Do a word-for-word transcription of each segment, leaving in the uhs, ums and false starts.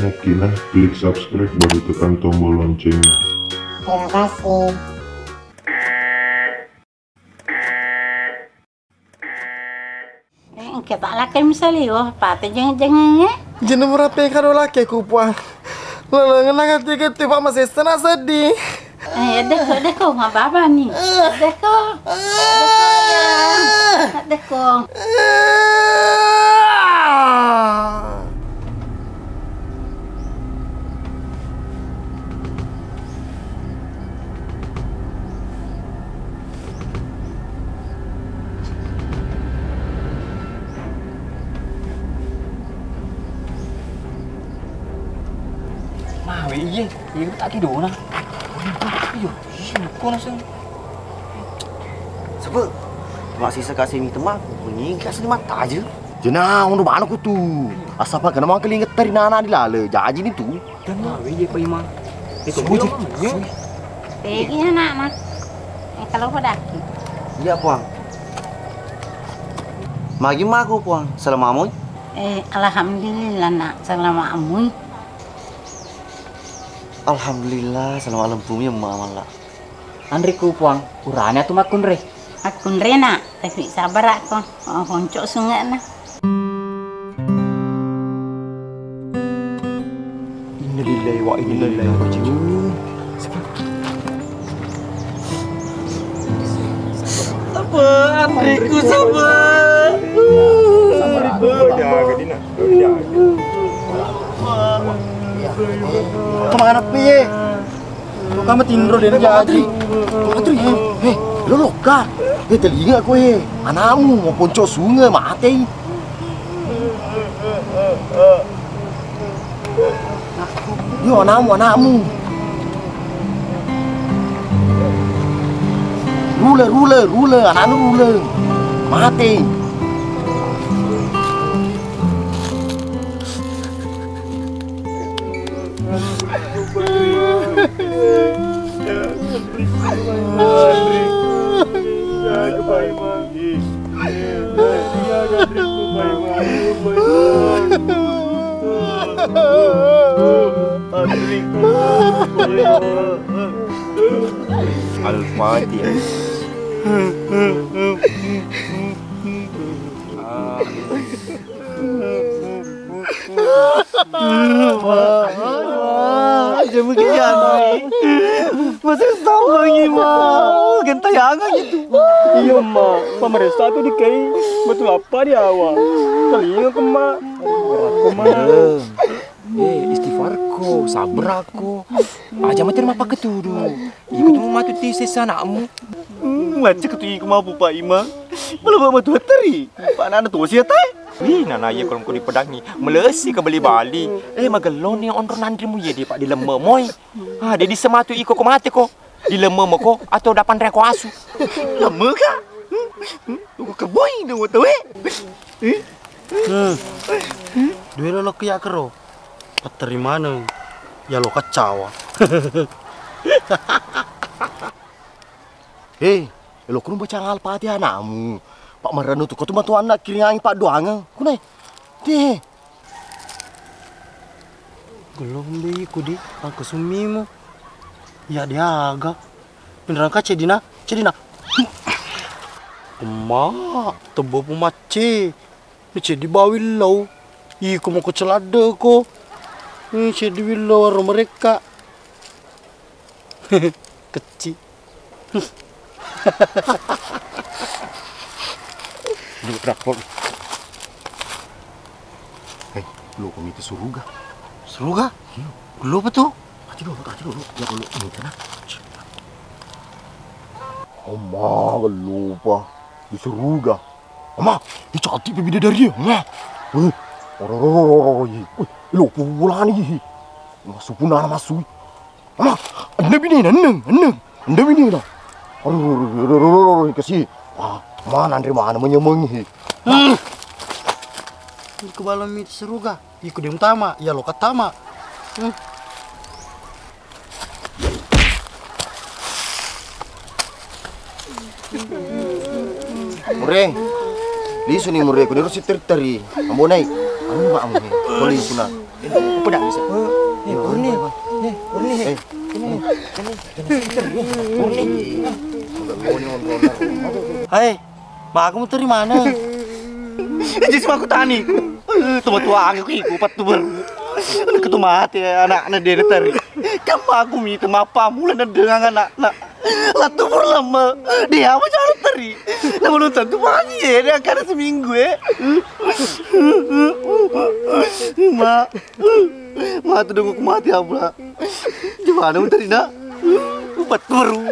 Oke, nah, klik subscribe baru tekan tombol loncengnya. Terima kasih. Eh, engka tak lakkai misali, oh, pate jeng-jengengnge. Jeneng murape kado lakkai ku, Puang. Lolongenna gatti-gatti, Pak, masessa na seddi. Eh, deko, deko, mababa ni. Deko. Deko, ya. Deko. Mawe iye, iye tak kidona. Iyo, iyo, kona seng. Sebab, mak sisa kasih mi teman, bunyi kasih lima taja. Jena, undo mana ku tu. Asapa kena mangkeling teri nana di lale, jaji ni tu. Dan mawe iye, Pak Imam. Itu sebut belum, ya? Pegi anakna. Eh, kalau kodaki. Iya, Puang. Magi maku, Puang. Selama amui? Eh, alhamdulillah, nak. Selama amui. Alhamdulillah, selama lempumi, Emma, malla. Anriku, Puang. Urane atu makkunre. Makkunre, nak. Tapi sabarakko. Oh, honco sunge'na. Innalillahi wa inna ilaihi raji'un. Sapa? Anriku, sapa? Sabar, Pak. Jaga, Dina. Jaga. Kemana piye? Kok kamu tinro deh, jaji. Patri, eh, eh, lo loka. Eh, telinga kowe. Anakmu mau ponco sunge, matei. Yo, anakmu, anakmu. Rule, rule, rule, anakmu rule. Matei. Al-Fatihah. Amin. Aja begitu, Andri. Masih sama lagi, Ma. Gentayangan gitu. Iya, Ma. Pemerintah tuh dikei betul apa di awal. Telinga ke, Ma. Berat ke, Ma. Eh, istighfarko, sabrako. Aja mati rumah pakai tuduh. Iko tu matu ti sesa anakmu. Hmm, macam tu iko mampu, Pak Imam. Malah bawa matu hateri. Pak nana tu sia tai. Wih, nana iya kalau ko dipedangi. Melesi ke beli bali. Eh, magelloni onro nanrimu iya di Pak di lemme moi. Ah, dia disematu iko ko mate ko. Di lemme moko atau dapan reko asu. Lemme ka? Hmm, hmm, keboi dia tahu eh. Hmm. Dua lo ya kero. Patterimana yalo kaccawa. Hei, elokku baca Al-Fatihah namu. Pak Marano tu, kau tu matu anak kiringangi Pak Doange. Kunai. Deh. Gelombe iku di, aku sumimu. Ya diaga. Beneran ka cedina, cedina. Emak, tebbo pu macce. Ceddi bawillau. Iko moko celadde ko. Hmm, ceddi willau aro mereka. Kecci. Lu drakor. Eh, lu komite suruga. Suruga? Iya. Lu apa tuh? Hati dulu, hati dulu. Ya lu ini kena. Oma, lupa. Di suruga. Oma, ini cantik bidadari ya, Oma. Wih, ora, ora, ora, ora, ora, iya. Wih, lo pulani, iya. Masuk pun anak masuk. Oma, anda bini nang, nang, anda bini nang. Aduh, aduh, aduh, aduh, aduh, aduh, kasih. Ah, mana Andre mana menyemeng, iya. Hmm. Ini ke balon mit seruga. Iko de mutama, iya loka tama. Hmm. Mureng. Lisu ni mureng, kuni rosi teri-teri. Ambo nai. Anu mak amu he. Koli kuna. Pedang bisa. Eh, Kurni. Eh, Kurni. Eh, sini. Sini. Sini. Kurni. Hai, maka mutu ri mana? Jadi sama aku tani. Tuma-tua aku iku pattu baru. Anak tu mati anakna de' nateri. Kan aku mita mappammula dengan anakna. Lattu purlamma. Dia apa cara teri? Nama nonton tu pagi ya, dia kada seminggu ya. Ma, ma tu dong aku mati apa? Gimana mutarina? Upat baru.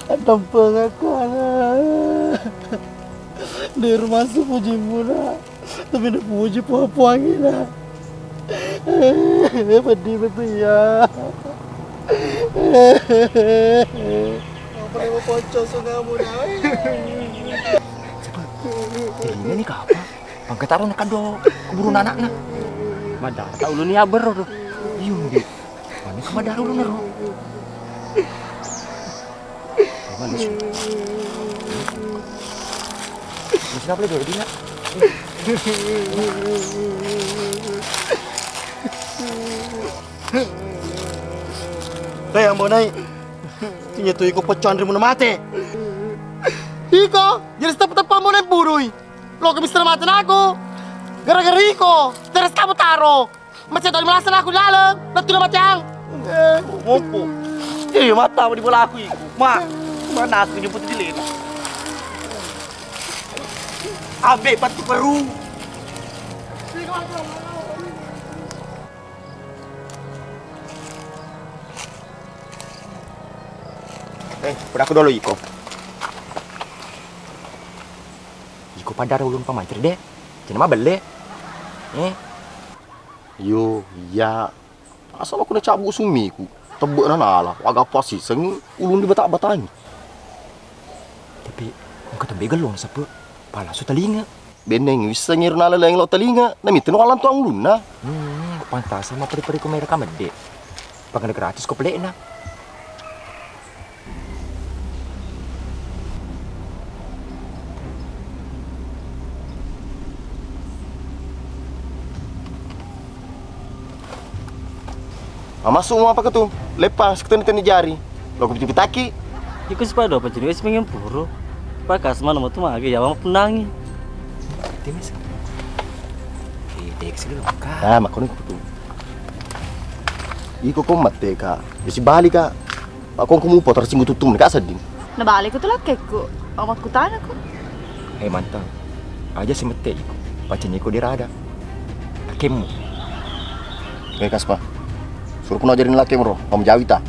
Atampeng aku, anak. Di rumah sepuji muna. Tapi napuji puang-puangi, nak. Pedih betul ya. Apa yang mau pocong sungai muna? Siapa? Ini nih apa? Pangkataro nakaddo kuburun anakna. Madara uluni abberro do. Iyo, Ndi. Mana ke madara ulunna ro? Mana su? Masih apa lagi, Ndi? Hei, Ambo Nai. Iya tu iko pecandri muna mate. Iko, jadi step-step Ambo Nai burui. Lo ke bisa mate naku. Gara-gara iko, terus kamu taro. Macam tadi melasan aku di dalam. Betul mate ang. Eh, ngopo. Iya, mata di bola aku iku. Ma, mana aku jemput di lena. Abe patu peru. Eh, padaku dolo iko. Iko padara ulun pamancir de'. Cina mabelle. Eh. Yo, iya. Asal aku nacabbu summiku. Tebbe'na nala. Waga pasisengi ulun di bata-batangi. Tapi engka tebbe gellong sepe. Palasu talinga. Benneng wissengi ro nala leng lo talinga. Namitu no alang tuang ulunna. Hmm, pantas sama peri-peri ku mereka medde. Pangada gratis ko pelekna. Mamassu mo apa ketu? Leppang sekuteni-teni jari. Lo kupiti-pitaki. Iku sipado apa jenis pengen puru. Pakas mana mau tuh mage ya punangi. Timis. Di teksi dulu ka. Ah, makono kutu. Iko ko mate ka. Bisi bali ka. Pak kong kumupo tersinggung tutum ka seding. Nabale ku tu lakkekku. Amat kutana ku. Hei mantang. Aja si mette iko. Pacenni ko dirada. Akemmu. Oke, Kaspa. Suruh pun ajarin laki mro. Kamu jawi ta.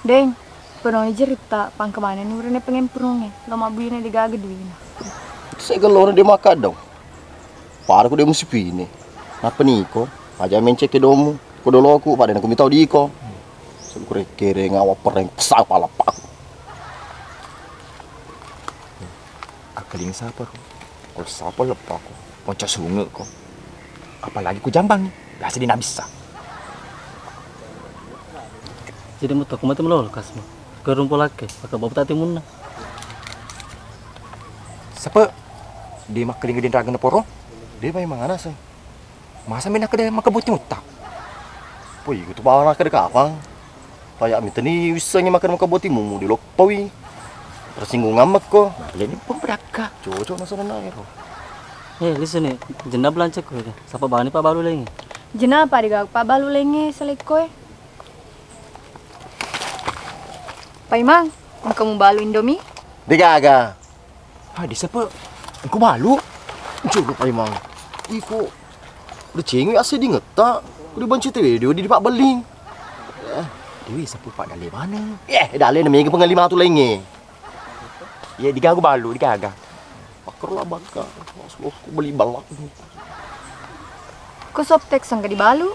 Deng, penoi jeritta pangkemanenni urane pengempurunge lo mabbuyune degaga duina. Itu saya gelora dia makan dong. Pada ku dia musipine. Napa niko? Aja mencek ke domu. Ko doloku pada naku mitau diko. Sukure kere ngawa pereng pesau pala paku. Akkaling sapa ro? Kalau sapa leppa ko? Ponca sunge ko. Apalagi ku jambangi. Biasa di nabissa. Jadi mau toko mati melolo kasma. Gerung polake, maka bawa tati munna. Sapa? Di makkaling gede raga na poro? Dia paling mangana sih. Masa mena kede makaboti mutta? Poi, itu bawa kede kapang. Paya miteni wissengi makan makaboti mumu di loppawi. Tersinggung amakko. Leni pun berakka. Cocok nasa na ero. Eh, lisu ni, jenna belanca ko ya. Sapa bani pa balu lengi? Jenna pa diga pa balu lengi selekko e. Paimang, engka mubalu Indomie? Degaga. Ah, disa pe. Engko balu. Coba Paimang. Iko decengui ase dingetta. Udah banci tewe dia di Pak Beling. Eh, dewe sapu Pak Dale mana? Eh, Dale na mega pengelima tu lainnya. Iya, digaga balu, digaga. Pakerlah bangka. Mas, lo beli balak. Ku soptek sangka dibalu.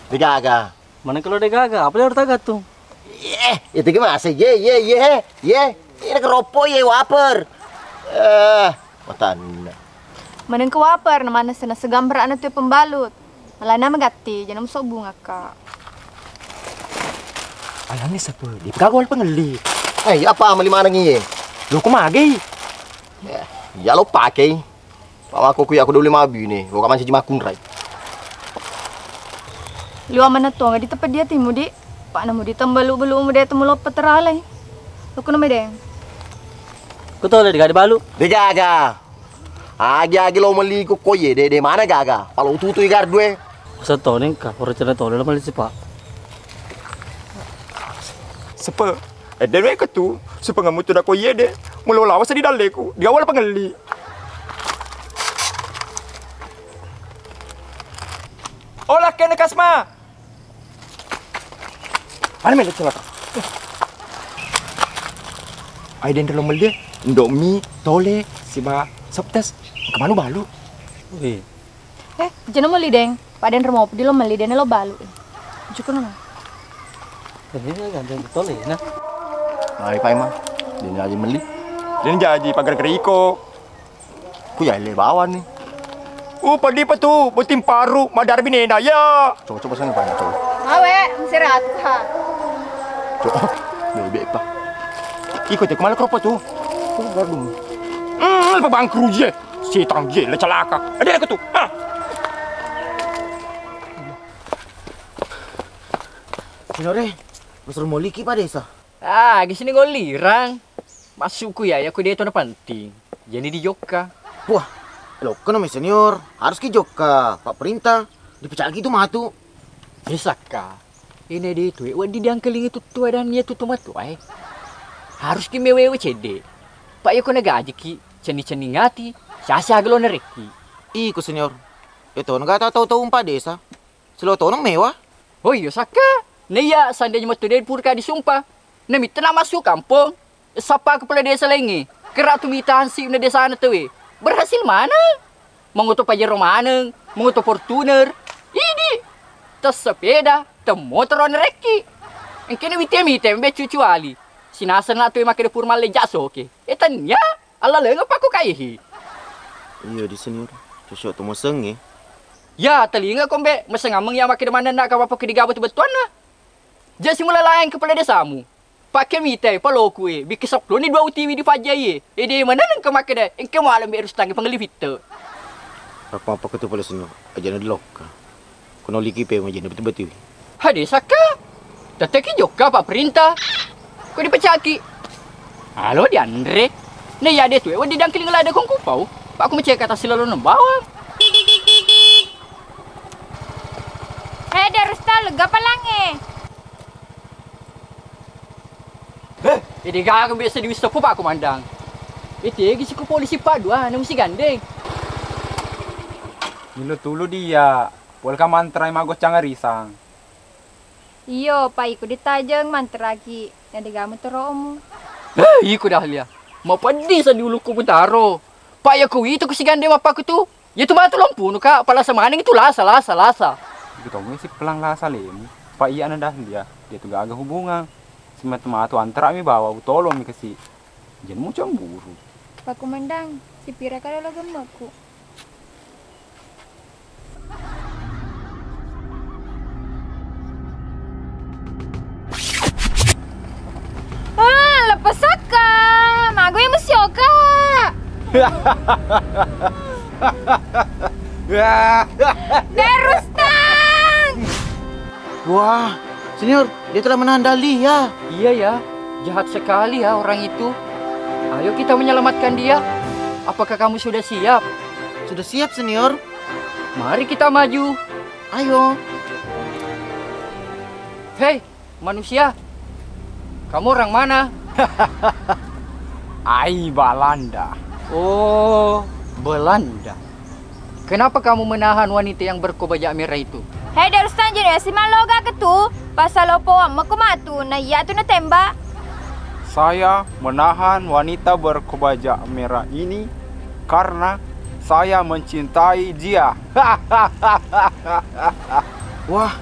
Digaga. Mana kalau degaga, apa lewat taga tu? Ye, itu gimana sih? Ye, ye, ye, ye. Ini keropo ye, waper. Eh, matanna. Maneng ke waper, na mana sena segambar anak tu pembalut. Malana megatti, jangan musuh bunga, Kak. Alani sepe, di pegawai pengelli. Eh, apa meli maneng iye? Lo ko magei? Ya, ya lo pakai. Pawako kuya aku dulu mabine, lo kaman siji makunrai. Liwa mana tuang di tepe dia timu di. Pak namu di tembalu-balu mu dia temu lo peteralai. Lo kono medeng. Ko tole de gaga balu. De gaga. Agi-agi lo meli ko koye de, de mana gaga? Palo tutu igar due. Masa tone engka, pura cena tole lo meli sipa. Sepe, eh, de weka tu, supaya mutu da koye de. Mulo lawa sedi dalleku, di awal pengelli. Olah kene kasma. Mana mele celaka? Ai den lo meli, Indomie, tole, siba soptes. Kemana balu? Wih. Eh, jeno meli deng. Pak den remo di lo meli den lo balu. Cukup nama. Ini kan den tole na. Ai pai ma. Den jaji meli. Den jaji pagar keriko. Ku ya le bawang ni. Uh, pedi pa tu, buting paru, madar binena ya. Coba, coba sana banyak coba. Awe, mesiratu ha. Coba, bebek pa. Iko te kemana keropo tu? Tuh, gardung. Hmm, apa bangkru je? Setang je, le celaka. Ada aku tu. Ha. Signore, masuk moliki Pak Desa. Ah, di sini golirang. Maksudku ya, ya ku dia tu penting. Jadi dijokka. Wah, lokka no senior, harus ki jokka, Pak Perintah. Dipecaki tu matu. Bisakka. Ini di tu, wedding diangkelingi tuttua dan iya tuttu matu, eh. Harus ki mewewe cedde. Pak ya kona gaji ki, cenni-cenni ngati, sasa gelo nerekki. Iko senior. Itu nega tau-tau Pak Desa. Selo tonong mewa. Oh iya sakka. Naiya sandenya mettu de purka disumpa. Namittena massu kampong. Sappa kepala desa laingnge. Kera tu mita hansip na desana tawe. Berhasil mana? Mangoto Pajero maneng, mangoto Fortuner. Idi. Tes sepeda, tem motor narekki. Engkene wite mite mbe cucuali. Sinaseng na tu makkeda pur malle jasoke. E tania. Allalengeng pakku kaihi. Iya di senior. Cocok tu mosengnge. Ya, telinga kombe, meseng ameng ya makkeda manenna ka bapakku digabut bettuanna. Jasi mulai laeng kepala desamu. Pakke mitai paloku e, bikki seppulo ni dua utiwi di pajjai e. Ede maneneng ke makkeda, engke mualem be rustangi pangeli fitte. Apa-apa kutu pale senior, aja na lokka. Kono liki pe majene betu-betu. Hade sakka. Tetteki jokka Pak Perintah. Ko dipecaki. Alo dianre. Ne ya de tu e, wedding dangkeling lada kongko pau. Pak ku meceka tas silalo bawang. Hede Rustal, gapalange. Eh, ede gaga biasa diwisseppu Pak Komandang. Ete gisi ku polisi Pak dua, namu si gandeng. Milo tulu dia. Polka mantra magoccang arisang. Iyo, pa iko ditajeng mantraki, na degamu toromu. Eh, iko Dahlia. Mapeddi sa di ulukku mutaro. Pa iya ko wito ku sigande mappaku tu. Iya tu matu lompunu ka, palasa maneng itu lasa, lasa, lasa. Iko tongi si pelang lasa lemu. Pa iya na Dahlia, dia tu gaga hubungan. Si matu-matu antara mi bawa utolong mi kasi. Jangan mu cemburu. Pak Komandang, sipira kada lo gemmeku. Ah, leppesakka. Mago e musioka. Darustang. Wah, Senior, dia telah menahan Dahlia. Iya ya, jahat sekali ya orang itu. Ayo kita menyelamatkan dia. Apakah kamu sudah siap? Sudah siap, Senior. Mari kita maju. Ayo. Hei, manusia. Kamu orang mana? Ai Balanda. Oh, Belanda. Kenapa kamu menahan wanita yang berkobajak merah itu? Hei, Darustan, jeno si maloga ketu, pasal opo ammeko matu, na iya tu natembak. Saya menahan wanita berkobajak merah ini karena saya mencintai dia. Wah,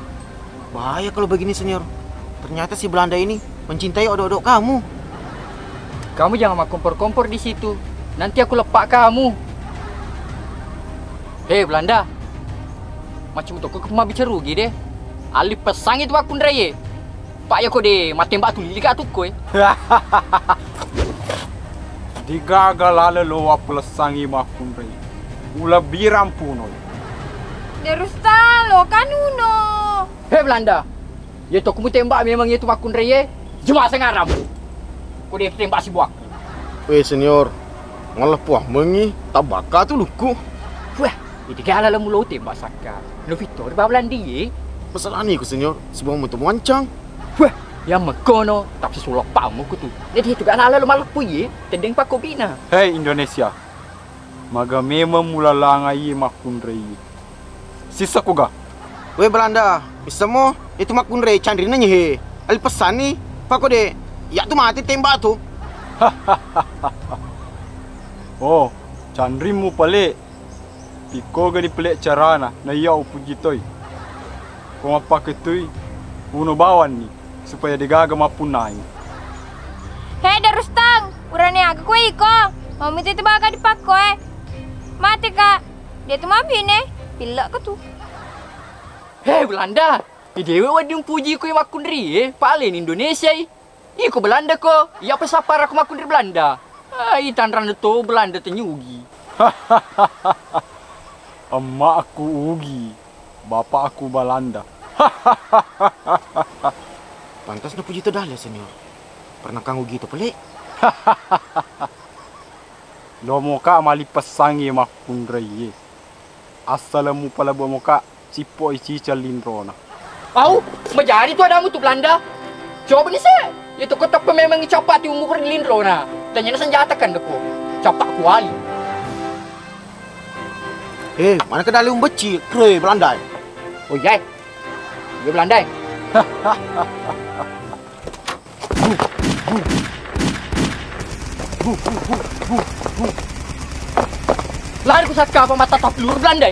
bahaya kalau begini, Senior. Ternyata si Belanda ini mencintai odok-odok kamu. Kamu jangan makompor-kompor di situ. Nanti aku lepak kamu. Hei Belanda, macam toko ke mabbicara rugi deh. Ali pesangi tu makkunraie. Pak ya ko de matembak tu lili ka tukko e. Digaga lale lo wappelessangi makkunrai. Ulebbi rampuno. Derusta lo kanuno. Hei Belanda, ya toko mu tembak memang itu makkunrai e. Jema sengaram. Ko de tembak si buak. Weh senior, malah puah mengi tabaka tu lukku. Wah, itu gala lemu lo tembak sakka. Lo Victor ba Belanda e. Masalah ni ku senior, sebuah mutu muancang. Wah, yang mekono, tapi sulap pamu ku tu. Jadi itu gala lo malah puye, tendeng pakobina. Hei Indonesia, maga memang mulalangai makkunrai. Sissakuga? We Belanda, missemo itu makkunrai canrina nyehe. Ali pesanni, pako de, ya tu mati tembak tu. Oh, canrimmu pale. Pikkogani pale carana, na iya upuji toi. Ko mappake tui, uno bawanni, supaya degaga mappunnai. He Darustang, urane aga koe iko? Mau mite tu baga dipakko e. Mate ka. Dia tu mabine, pilla ka tu. He Belanda, idewe wedding puji koe makkunri e, pale ni Indonesia i. Iko Belanda ko, iya pesappara ko makkunri Belanda. Ai tanrang to Belanda tenyugi. Emma aku Ugi, bapak aku Belanda. Pantas na puji to dale senior. Pernah kang Ugi to pele. Lo moka mali pesangi makkunrai e. Assalemu pala bo moka. Sippo i ciceng linrona. Au, majari tu adamu tu Belanda. Coba ni se, itu ko teppe memang cappa ti umur di linrona. Tanya na senjata kan deko. Cappa kuali. Eh, mana ke dalam umbeci, kre Belanda. Oh iya. Iya Belanda. Lari ku sakka apa mata tap lur Belanda.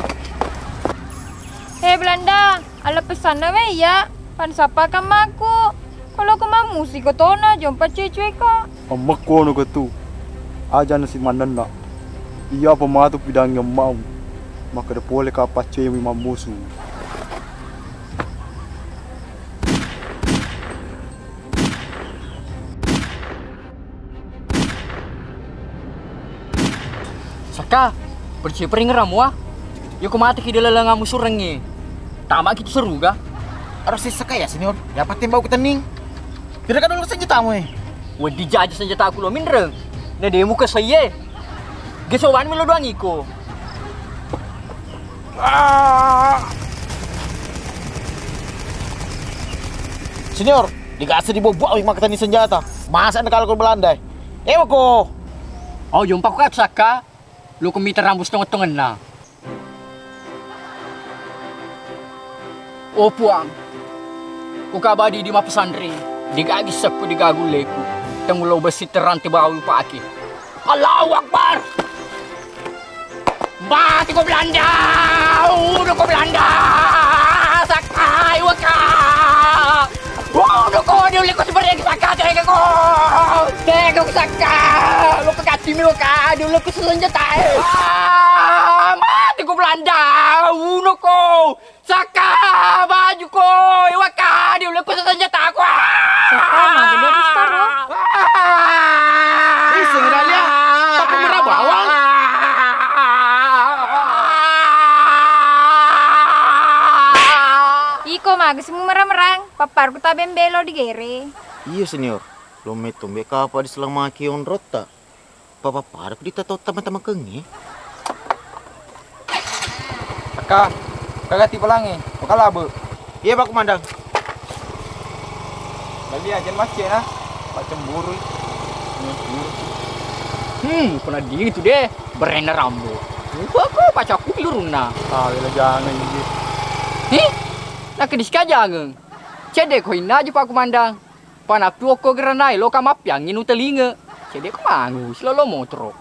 He Belanda, ala pesanna we iya, pan sapa kammaku. Kalau ku mamusi ko tona jompa cuy-cuy ko. Ammakkono ko tu. Aja nasi manenna. Iya apa matu pidangi ammau. Maka de pole ka paccoyami mammusu. Sakka, percaya peringerang mua. Yoko mate ki dalam lengamu surengi. Tama ki tu seruga. Harus sisaka ya senior. Ya pasti bau ketening. Tidak kan dulu senjatamu eh. Wedi jaja senjata aku lo minreng. Na demu ke saya. Gesoban melo doang iko. Ah. Senior, digasa dibobok wih makatani senjata. Masa na kalau ke Belanda. Eh, wako. Oh, jompa ko Sakka. Lu kemita rambus tongeng-tongenna. Oh Puang, ku kabadi di mapesantri, digagi sekku, digagu leku, temu lo besi terang tibawi pake. Allahu Akbar! Mati ko Belanda! Udah ko Belanda! Sakai waka! Udah ko dia uleko sebarang Sakka, tega ko! Tega ko Sakka! Lo kekati mi waka, dia uleko senjata. Ah, mati ko Belanda! Uno ko! Sakka, baju ko, iwakka, diulekku senjataku. Sakka, maga dia restore, oh. Ah. Ih, sengiralia, tapi merah bawang. Iko maga semu merang-merang, papparku tabeng belo digere. Iya, senior. Lo metto mbe kapa diselamaki onrotta. Papa pada ku dita totta mata makengnge. Aka, kagati palangi, pakalabe. Iya, Pak Komandan. Lagi aja macet nah, Pak cemburu. Hmm, pernah dingin tu deh, berenna rambo. Upa ko pacaku lurunna. Ah, wela jangan ini. Hih, nak kedis kajangeng. Cedek ko inna aja Pak Komandan. Panappi okko geranae loka mappiangngi nutelinge. Cedde ko mangu silolo motoro.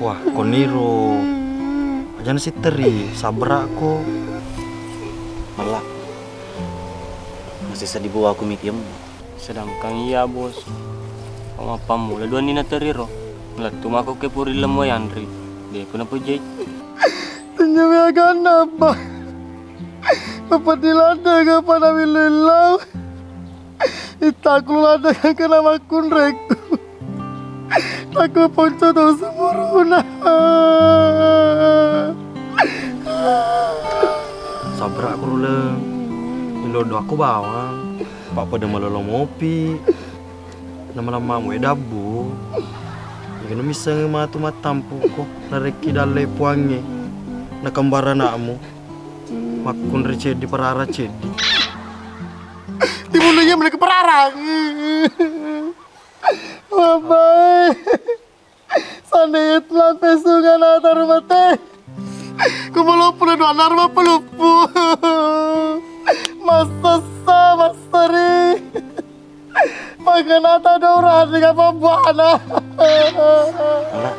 Wah, koniro Jana sitteri, sabbara'ko. Mella. Masessa dibawa aku mitiammu. Sedangkan iya, Bos. Pamappammula duanni nateriro. Melettu mako ke puri lemmo yanri. Deku napojai. Tennyami aganna, Abba. Apa diladde ke pada millau. Ittaku ladde ke kena makkunrekku. Takku ponco to semuruna. Sabra aku luleng. Ilodo aku bawang. Pak pada malolo mopi. Nama-nama mu edabu. Ikan miseng matu matampu ko. Narekki dalle puangnge. Nakambara anakmu. Makkunri ceddi parara ceddi. Timunna iya meneka parara. Babai. Sandet lampe sunga nata rumah teh. Kumuluppu na dua narma peluppu. Masessa maseri. Panganata dora dengan pembuana. Anak,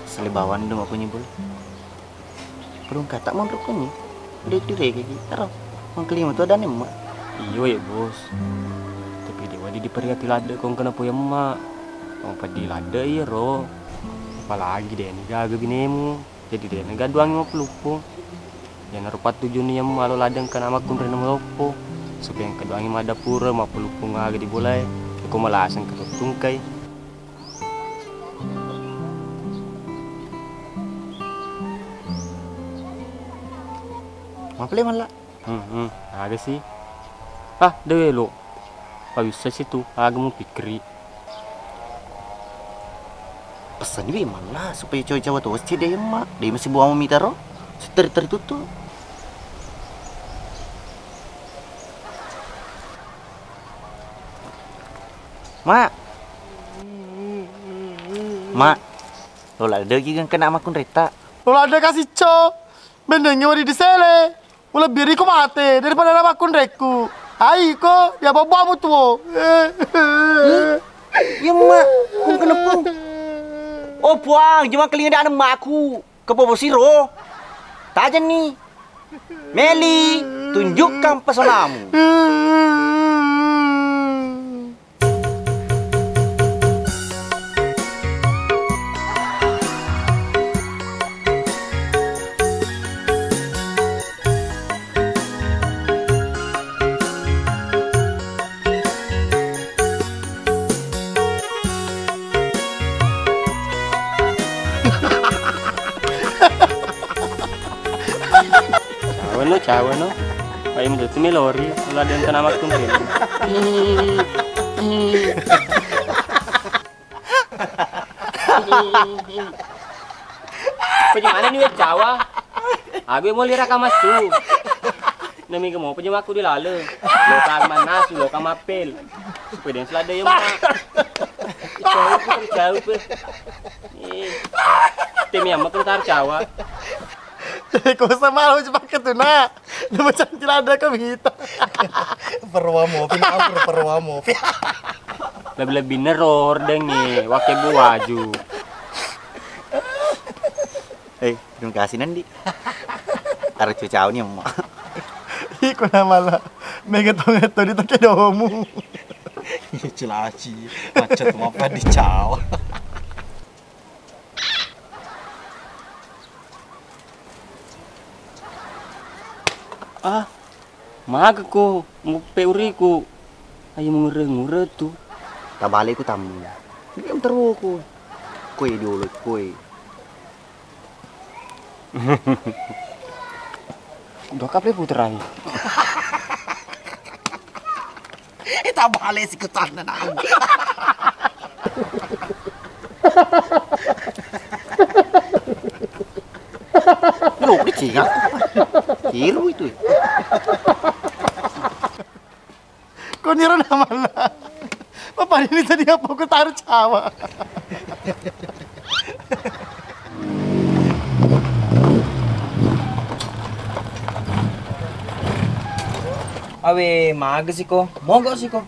selebawan dong aku nyebul. Belum kata monro kunyi. Udah itu deh kayak gitu. Ero, mangkelima tuh ada nih, Mak. Iyo ya, Bos. Tapi dia wadi diperingati ladde kong kena poyang, Mak. Kong padi ladde iya ro. Apalagi deh ini gaga binemu. Jadi deh ini gaduangi mau pelupung. Yang narupa tujuan yang malu ladde kena makun rena meloppo. Supaya yang keduangi mada pura mau pelupung aga di bolai. Kok malasang ketuttungkai. Mapele malla. Hmm, hmm, aga sih. Ah, dewe lo. Pawissa sih tu, aga mu pikiri. Pesan wi malla supaya coy cawa to cedde emma. Dei masih buang mita ro. Seteri-teri tuttu. Mak. Mak. Lola degi kan kena makkunretta. Lola de kasicco. Bendengi wadi disele. Ulebbiriko mate daripada na makkunrekku. Aiko, ya babamu tuo. Iya, Mak. Kung kenepung. Oh, Puang, jema kelinga dana maku. Kepopo siro. Tajenni. Meli, tunjukkan pesonamu. Cawano, cawano. Paimeng tu melori, kalau ada yang kena makun tu. Bagaimana ni, weh, cawa? Aku mau lira kamas tu. Nami ke mau pejam aku di lale. Lokal manasu, lokal mapel. Sepeda yang selada ya, Mak. Jauh, jauh, jauh. Eh, temi amat kentara cawa. Ko sama lo cepat ke tu, nak. Nama cantik ada kami kita. Perwa mopi, nak, perwa mopi. Lebih-lebih neror dengi, wake bu waju. Eh, terima kasih, Nandi. Harus cucau nih, Emak. Iko namala mega tongetto di take domu. Iya, celaci. Macet mapa dicau. Ah, maga ko nguppe uriku. Ayo mengure-ngure tu. Tabale ku tamu. Ini yang teruku. Kue dulu, kue. Dua kaple puterai. Eh, tabale si ketanna nang. Lu di singa. Kiru itu. Koniro namalla. Bapak ini tadi apa? Aku taruh cawa. Awe, maga siko? Mogok siko.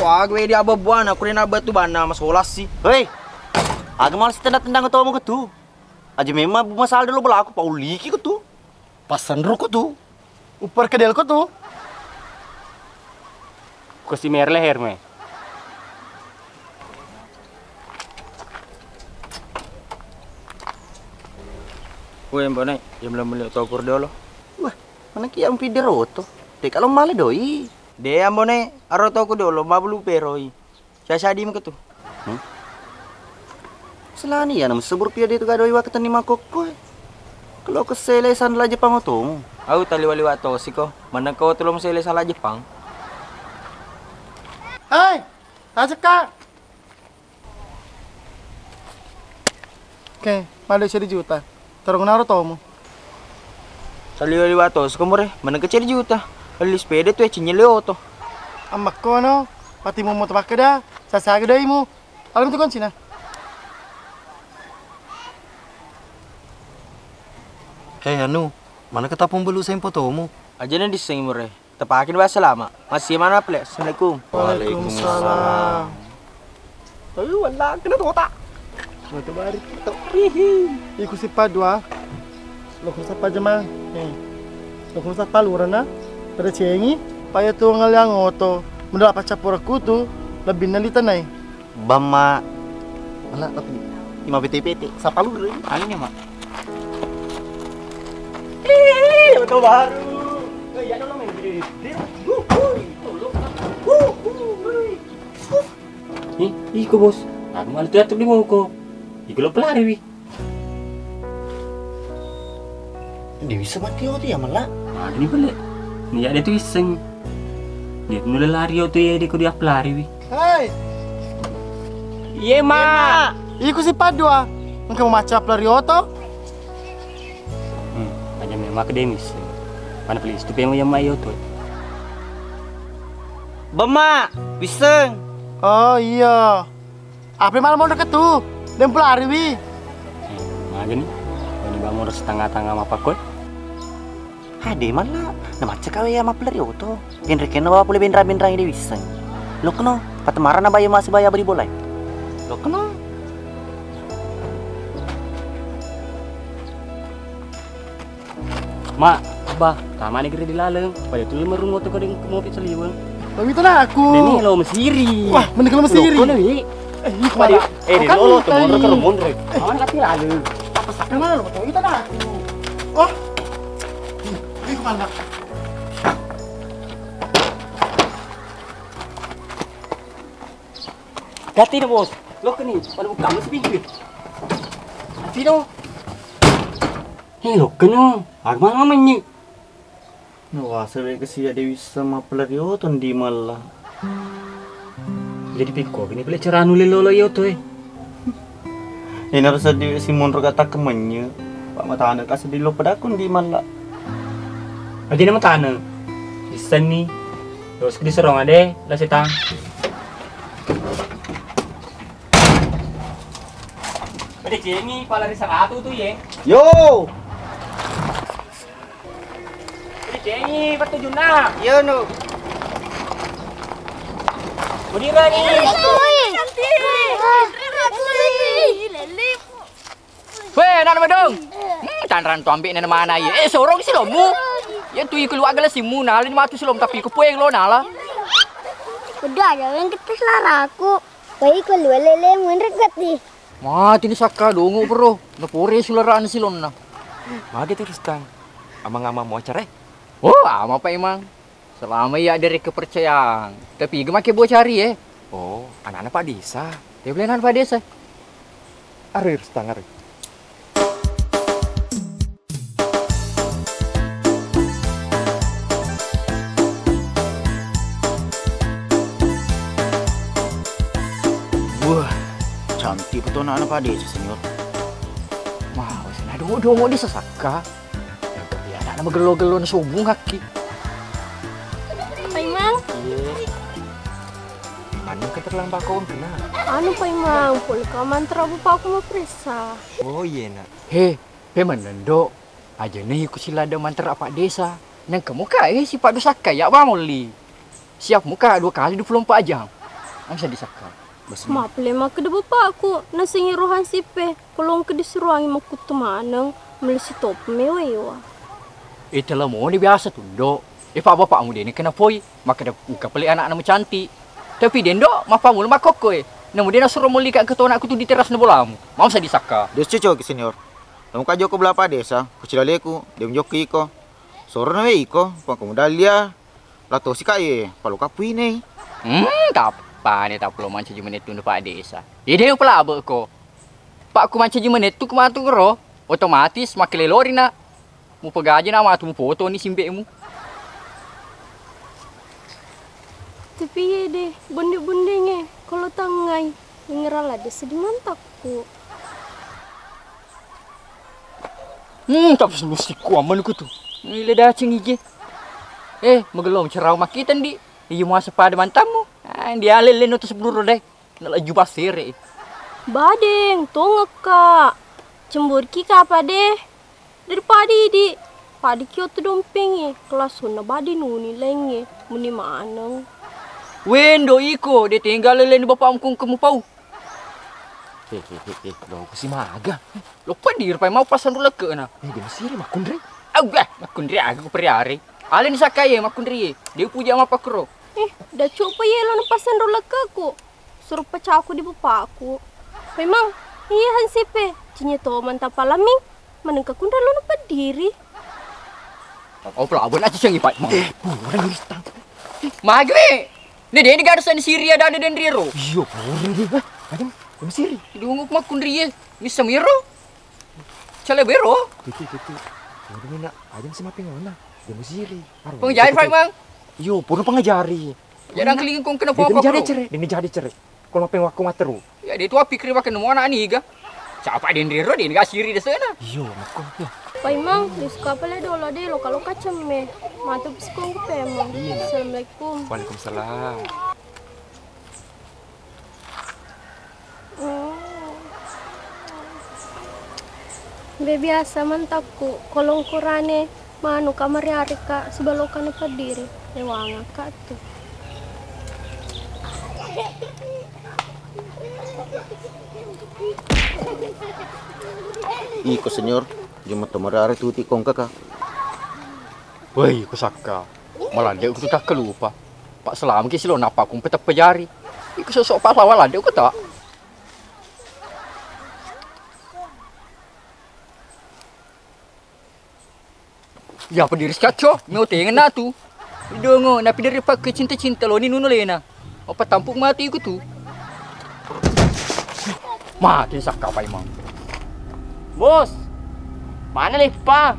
Wah, gue dia bebuana, aku rena batu bana masolas sih. Hei, Aga malah sitendang-tendang otomu ketu? Aja memang masalah dolo belaku, pauliki ketu. Pasanru ketu. Upper kedel ketu. Kusi mer leher me. Weh, Mbone, jam lima menit topur dolo. Wah, mana kia umpidder oto? Te kalau male doi. De, Ambone, aro toku dolo, mabulu peroi. Sasa di maka tu. Hmm? Selani ya, namu sebur pia de tu gadoi wakatenni makokko, eh. Kalau kesele sandala Jepang otomu. Au taliwa-liwa to siko. Mana kau tulung sele sala Jepang? Hei, aja kak. Oke, male seri juta. Tarung naro tomu. Taliwa-liwa to, sekomore, mana kecil juta. Beli sepeda tu, eh, cinyele oto. Amakkono, pati mu moto pakkeda, sasa gedaimu. Alam tu koncina. Hei, anu, mana ketapung belu sempo tomu? Aja na disseng mure. Tepakini bahasa lama. Masih mana pale? Assalamualaikum. Waalaikumsalam. Tapi wala kena tota. Mata bari. Hihi. Iku si padua. Lo ku sapa jema. Eh. Lo ku sapa lurana. Pada cengi. Paya tu ngaliang oto. Mendela pacappur aku tu. Lebih nali tanai. Bamma. Ala tapi ima pete-pete, sapa lu dulu? Ayo nih, Mak. Ih, oto baru. Eh, iya dong, main gede. Dia, wuh, wuh, tolong. Wuh, wuh, wuh. Ih, iko, Bos. Aku malah jatuh di moko. Iko lo pelari, wi. Dia bisa mati oto ya, Mala. Nah, ini balik. Nih, ada tuh iseng. Dia nulle lari oto ya, dia kau dia pelari, wi. Hei. Iye, Mak. Iku si padua. Engka memaca pelari oto. Hmm, aja memang akademis. Mana please tu pemo yang mai oto. Bemma, wiseng. Oh iya. Apa malam mau deket tu? Dan pelari wi. Eh, magani. Ini bangun setengah-tengah apa koi? Hade malla, namacca kawe ya mapelari oto. Penrekenna bapa pole benra-benra ide wisseng. Lokno, patemarana bayo masih baya beri bolai. Lokno. Ma, Abba, tamani gere di laleng. Pada tuli merung oto kodeng mopi seliweng. Tapi itu aku. Ini lo mesiri. Wah, mending lo mesiri. Lokno wi. Eh, ini kemana? Eh, di lo lo tuh mundur ke mundur. Mana kati lalu? Apa sakit mana lo? Itu dah. Wah. Ini kemana? Gati na, Bos. Lo keni, pada buka mesti pinggir. Gati na. Eh, lo kena. Agama menyi. Nawaseng we kasiya de wisseng mapelari oto ndi malla. Jadi pikko gini pale caranu lelolo oto e. Inaro seddi we simonro ga takkemennye. Pak matane ka seddi lo pedakku ndi malla. Aja na matane. Issenni. Terus diserong ade la setang. Pada cengi pala ri saratu tu ye. Yo. Cengi patujunna. Iya, Nu. Udirani. Weh, anak Madong. Hmm, tanran tu ambil nana mana ye? Eh, sorong si lomu. Ya tu ikut luar gelas simu nala di matu silom tapi ku pueng lo nala. Udah ada yang kita selaraku. Wah, ikut luar lele menrek gati. Mati ni sakka dongo, bro. Napore sularana silonna. Mage terus, Kang. Amang-amang mau cerai? Oh, ama Pak Imang. Selama iya dari kepercayaan. Tapi iga make buah cari, eh. Oh, anak-anak Pak Desa. Dia boleh anak Pak Desa. Arir setang arir. Wah, cantik betul anak-anak Pak Desa, Senior. Wah, wis na dodo mau disesakka. Ya, tapi anak-anak gelo-gelo na sobung kaki. Pak Imang? Iya. Anu keterlang bakong kena. Anu Pak Imang, pole ka mantra bapakku mau periksa. Oh iya, Nak. He, Pe menneng, Dok. Ajana iku silada mantra Pak Desa. Nengka muka e sipa dua sakka ya bamolli. Siap muka dua kali dua puluh empat jam. Angsa disakka. Mappale makkeda bapakku, nasengngi rohang sippe, ko longke disuruangi makkuttu maneng, melessi topa mewa-ewa. Eh, tela moni biasa tundo. Eh, pa bapakmu dene kena poi, makkeda engka pale anakna macantik. Tapi dendo, mappamulo makkokko e. Namu dena suro molli ka engka tonakku tu di terasna bolamu. Mau sa disakka. Dia cocoki senior. Namu ka jokko bela pa desa, ko cilaleku, dia menjokki iko. Soro nawe iko, pangko mudalia. Latosi ka ye, palo ka puinei. Hmm, tappane taplo mancaji menettu na Pak Desa. Ide pelabe ko. Pak ku mancaji menettu ku matu ro, otomatis makkele lori na. Mupegaji na matu mupotoni simbe'mu. Tapi ye de, bonde-bondengnge, kalau tangai, ngerala de sedih mantakku. Hmm, tapi solusiku aman ku tu. Ile daceng ije. Eh, magello cerau makkita ndi. Iya muasa pada mantammu. Ah, dia lele no tu sebelum rodai. Nalaju pasere. Badeng, tongekka. Cemburki ka pade. Daripada idi. Padi kio tu dompengi. Kelas sunna badi nuni lengnge. Muni maneng. Wendo iko, de tenggal lele ni bapakmu kung kemu pau. He he he he, lo ku si maga. Lo peddi rupai mau pasang ro lekke na. Eh, de masiri makkunri. Au, eh, makkunri aga ku periare. Ale ni sakaye makkunri. De puja mapakkuro. Eh, da coba ye lo na pasang ro lekkeku. Suruh pacaku di bapakku. Memang, iya hansipe. Cinya to mantap palaming. Manengka kunra lo na pediri. Oh, pelabuhan aja sing ipat. Eh, pura ni stang. Magre. Ne de ni gadusan Syria dada dan riro. Iyo, pura ni. Hah? Ajam, ajam siri. Dungu makkunri ye. Misa miro. Cale bero. Titi, titi. Pura ni nak, ajam si mapengona. Dia masiri. Pengajari, Pak, Mang. Iyo, pura pengajari. Ya, dan kelingi kong kena papa. Dia jadi cere, dia jadi cere. Kalau mapeng wakku materu. Ya, dia tu pikir pakai nemu anak niga. Siapa dia ndiro dia niga siri de sana. Iyo, makko. Ya. Paimang, disko apa le dolo de lo kalau kacem me. Matu psikong ke pemang. Iya, nak. Assalamualaikum. Waalaikumsalam. Hmm. Be biasa mantakku, kolong kurane. Manu ka mariari ka, sibaloka na paddiri, ewanga ka tu. Iko senior, jumma to mariari tuti kongka ka. Woi, ku sakka. Maladde ku tu takkalupa. Pak selama ki silo napa ku peteppa jari. Iko sosok pahlawan ladde ku tak. Ya, pediris kacco, meo tengen na tu. Dongo, na pidiri pakke cinta-cinta lo ni nuno lena. Apa tampuk mati iku tu. Mati sakka paimang. Bos, mana leppa?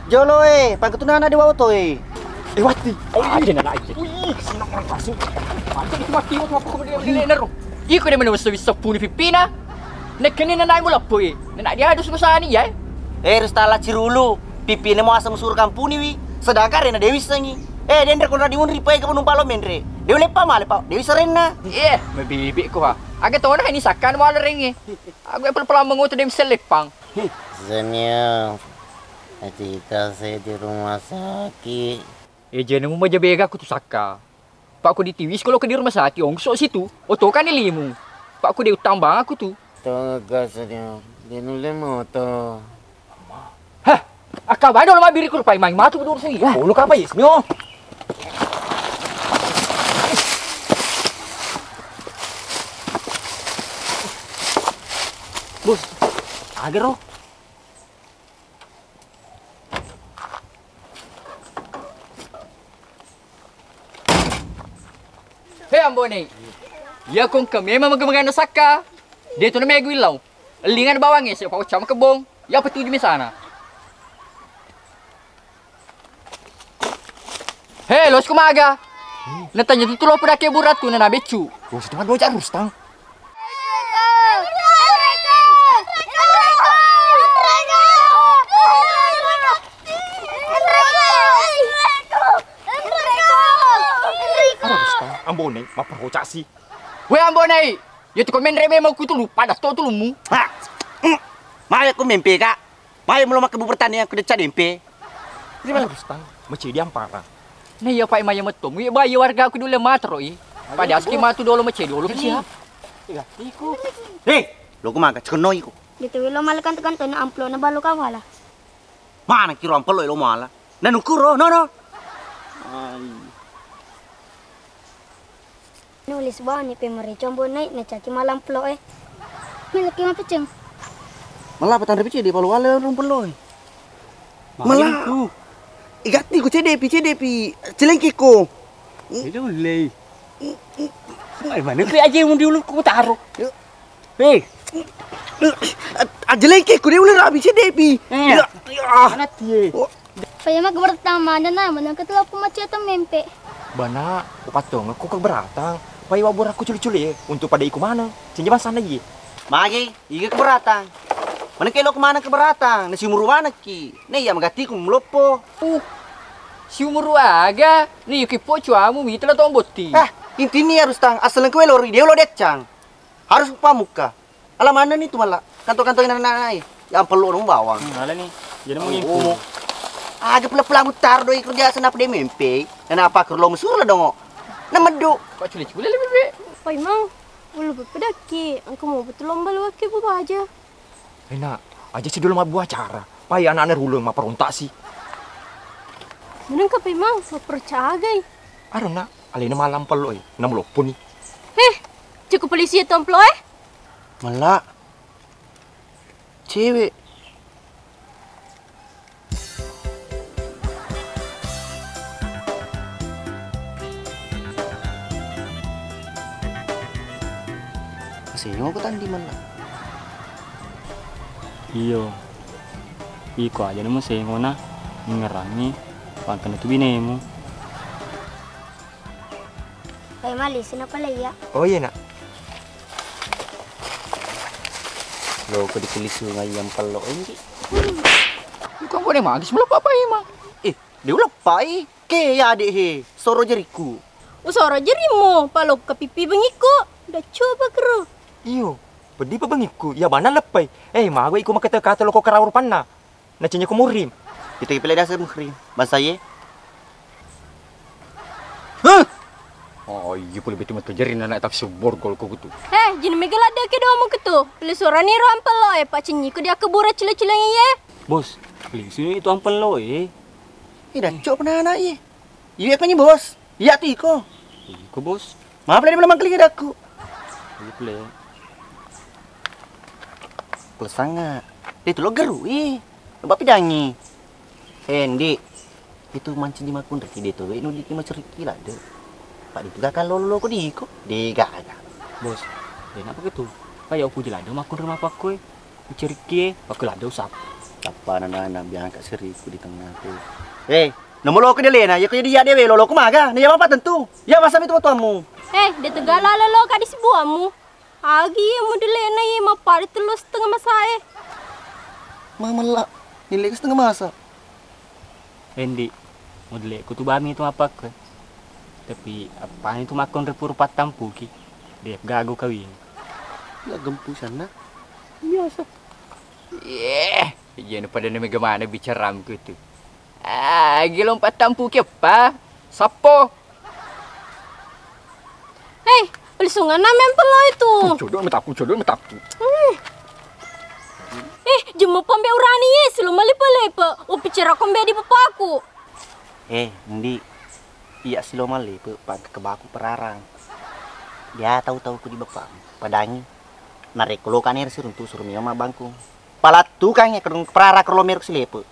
Jolo e, pangketunana di wau to e. Eh, wati. Oh, iya, na naik. Wih, senang orang kasih. Mantap itu mati, waktu aku beli-beli nero. Iko de mena wessa-wessa puni pippina. Nekkani nanai mulappoi. Nana dia harus musani ya. Eh, Rustala Cirulu, pipine mau asam suruh kampuni wi. Sedangkan rena Dewi sengi. Eh, dendre konra diunri poi ke penumpang lo menre. Dewi leppa male, Pak. Dewi serenna. Iya, mebibik ko ha. Aga tona ini sakkan mau renge. Aku yang pelan-pelan mengoto Dewi seleppang. Senior, kita saya di rumah sakit. Eh, jenemu maja bega aku tu sakka. Pak, ko ditiwis ko lo ke di rumah sakit, ongso situ. Oto kan limu. Pak, ko de utang bang aku tu. Tongga senior, de nulle moto. Hah, akka bado lo mabiri kurpai mai matu bedur sui. Hah, lo kapa yes nyo. Bos, agero. He Ambonei, iya kongke memang mega-megana sakka. De tu namegu illau. Ellingan bawang ese, pau cama kebong. Iya petuju mesana. He, los kumaga. Natanya tu tulo pada ke buratu nana beccu. Los tu madu aja Rustang. Ambonei, mapperocak si. Weh Ambonei, ya tu komen reme mau kutulu, pada to tulumu. Ha. Mm. Maya ku mempe ka. Maya melo makke bubur tani yang kudeca dempe. Terima kasih. Rustang, mecidi ampara. Nah iya Pak, maya metto. Mu iya warga aku dulu matro i. Pada aski matu dolo mecce dolo pisi ha. Iga, iku. Hei, lo ku maga cekenno iku. Itu lo mala kanto-kanto na amplo na balo kawala. Mana kiro amplo lo mala. Nanu kuro, no, no. Ai. Nulis bani pe mari combo nai na caki mala amplo e. Mala ki mapeceng. Mala patang ribu cedi palo wale rumpelo e. Mala. Igatti ku cedepi, cedepi. Celengki ko. Itu lei. Ai mana pe aja mun diulu ku taro. Hei. Ajelengke ku dia uleng rabi cedepi. Eh. Ya, ya. Mana tie? Paya maka pertama dana menang ketelah aku macet mempe. Bana, upattong aku keberatan. Paya wabur aku culi-culi untuk pada iku mana? Cenje bangsa na iye. Magi, iga keberatan. Mana kelo ke mana keberatan? Nasi umur mana ki? Ne ya magati ku meloppo. Uh. Si umur aga? Ne yuki po cuamu mita la tombotti. Ah, intini harus tang asal kue lori dia lo decang. Harus pamukka. Ala manenni tu mala. Kanto-kanto ina anak-anak e. Ya ampello dong bawang. Hmm, ala ni. Jadi mau ngimpu. Aga pula-pula mutar doi kerja senapa de mempe. Nana apa kerlo mesur la dongo. Na meddu. Kok culi-culi lebih be? Pai mang. Ulu bepedaki. Engko mau betul lomba lu ke bu baja. Ena, aja si dulu mabbu acara. Pai anak-anak rulung maperontak si. Meneng ka pai mang, mau percagai. Aro nak, alena malam pelo e. Namu loppo ni. Heh, cukup polisi ya tomplo e. Mala. Cewek. Masih nyoko tandi mana? Iyo. Iko aja nemu sengona ngerangi pangkana tu binemu. Pai mali sina pale iya. Oh iya nak. Lo ko dikelisu ngayam pelo enji. Bukan boleh magis mula papa ima. Eh, dia ulah pai. Ke ya adek he, soro jeriku. Usoro jerimu, palokka pipi bengikku. Udah coba kero. Iyo, peddi pa bengikku. Ya bana leppai. Eh, mago iku makete kata loko karaur panna. Nacenye ko muhrim. Itu pele dasa muhrim. Bangsa ye. Huh? Oh, iya pole betul betul jeri anak tak subur gol ko kutu. Heh, jin mega ladde ke domu ketu. Pele surani ro ampel lo e, pak cenyi ko dia kebura cile-cile ye. Bos, pele sini itu ampel lo e. Ih, dacok pernah anak ye. Iya kan ye bos. Iya tu iko. Iko bos. Maaf lah dia belum mangkeling daku. Iya pele. Pele sangat. Dia tu lo geru e. Coba pidangi. Hendi. Itu mancing di makkunriki de' to we' nudiki maceriki ladde'. Pak ditu gaka lolo-lolo ko diko. De' gaga. Bos, de' napa ketu. Kayak uku jelado makkunri mapakko e. Maceriki e, pakko ladde' usap. Apa nana biangka seriku di tengah tu. Eh, nomor loko de' lena, ya ko jadi ya dewe lolo ko maga. Nih ya apa tentu. Ya masa itu tuamu. Eh, de' tegala lolo ka di sebuahmu. Agi iya modelena iya mappada tellu setengah masa e. Mamella, nilai setengah masa. Endi, modeleku tu bami tu mapakko. Tapi appani tu makkonre puru pattampuki. De' gago kawing. Ya gempu sana. Biasa. Yeh, ijana pada neme gemana bicaramku tu. Agi lompat tampuki eppa. Sappo. Hei, pelisunganna mempel lo itu. Jodoh metapu, jodoh metapu. Hmm. Eh, jemma pambe urani ye, silo malepe-lepe. Oh, picara kombe di bapakku. Eh, Ndi. Iya silo malepe, pangke kebaku perarang. Dia tahu-tahu ku di bapakmu. Padangi. Narekko lo kane siruntu suruh mio mabangku. Palattukangngi kedung prara kelomero silepe.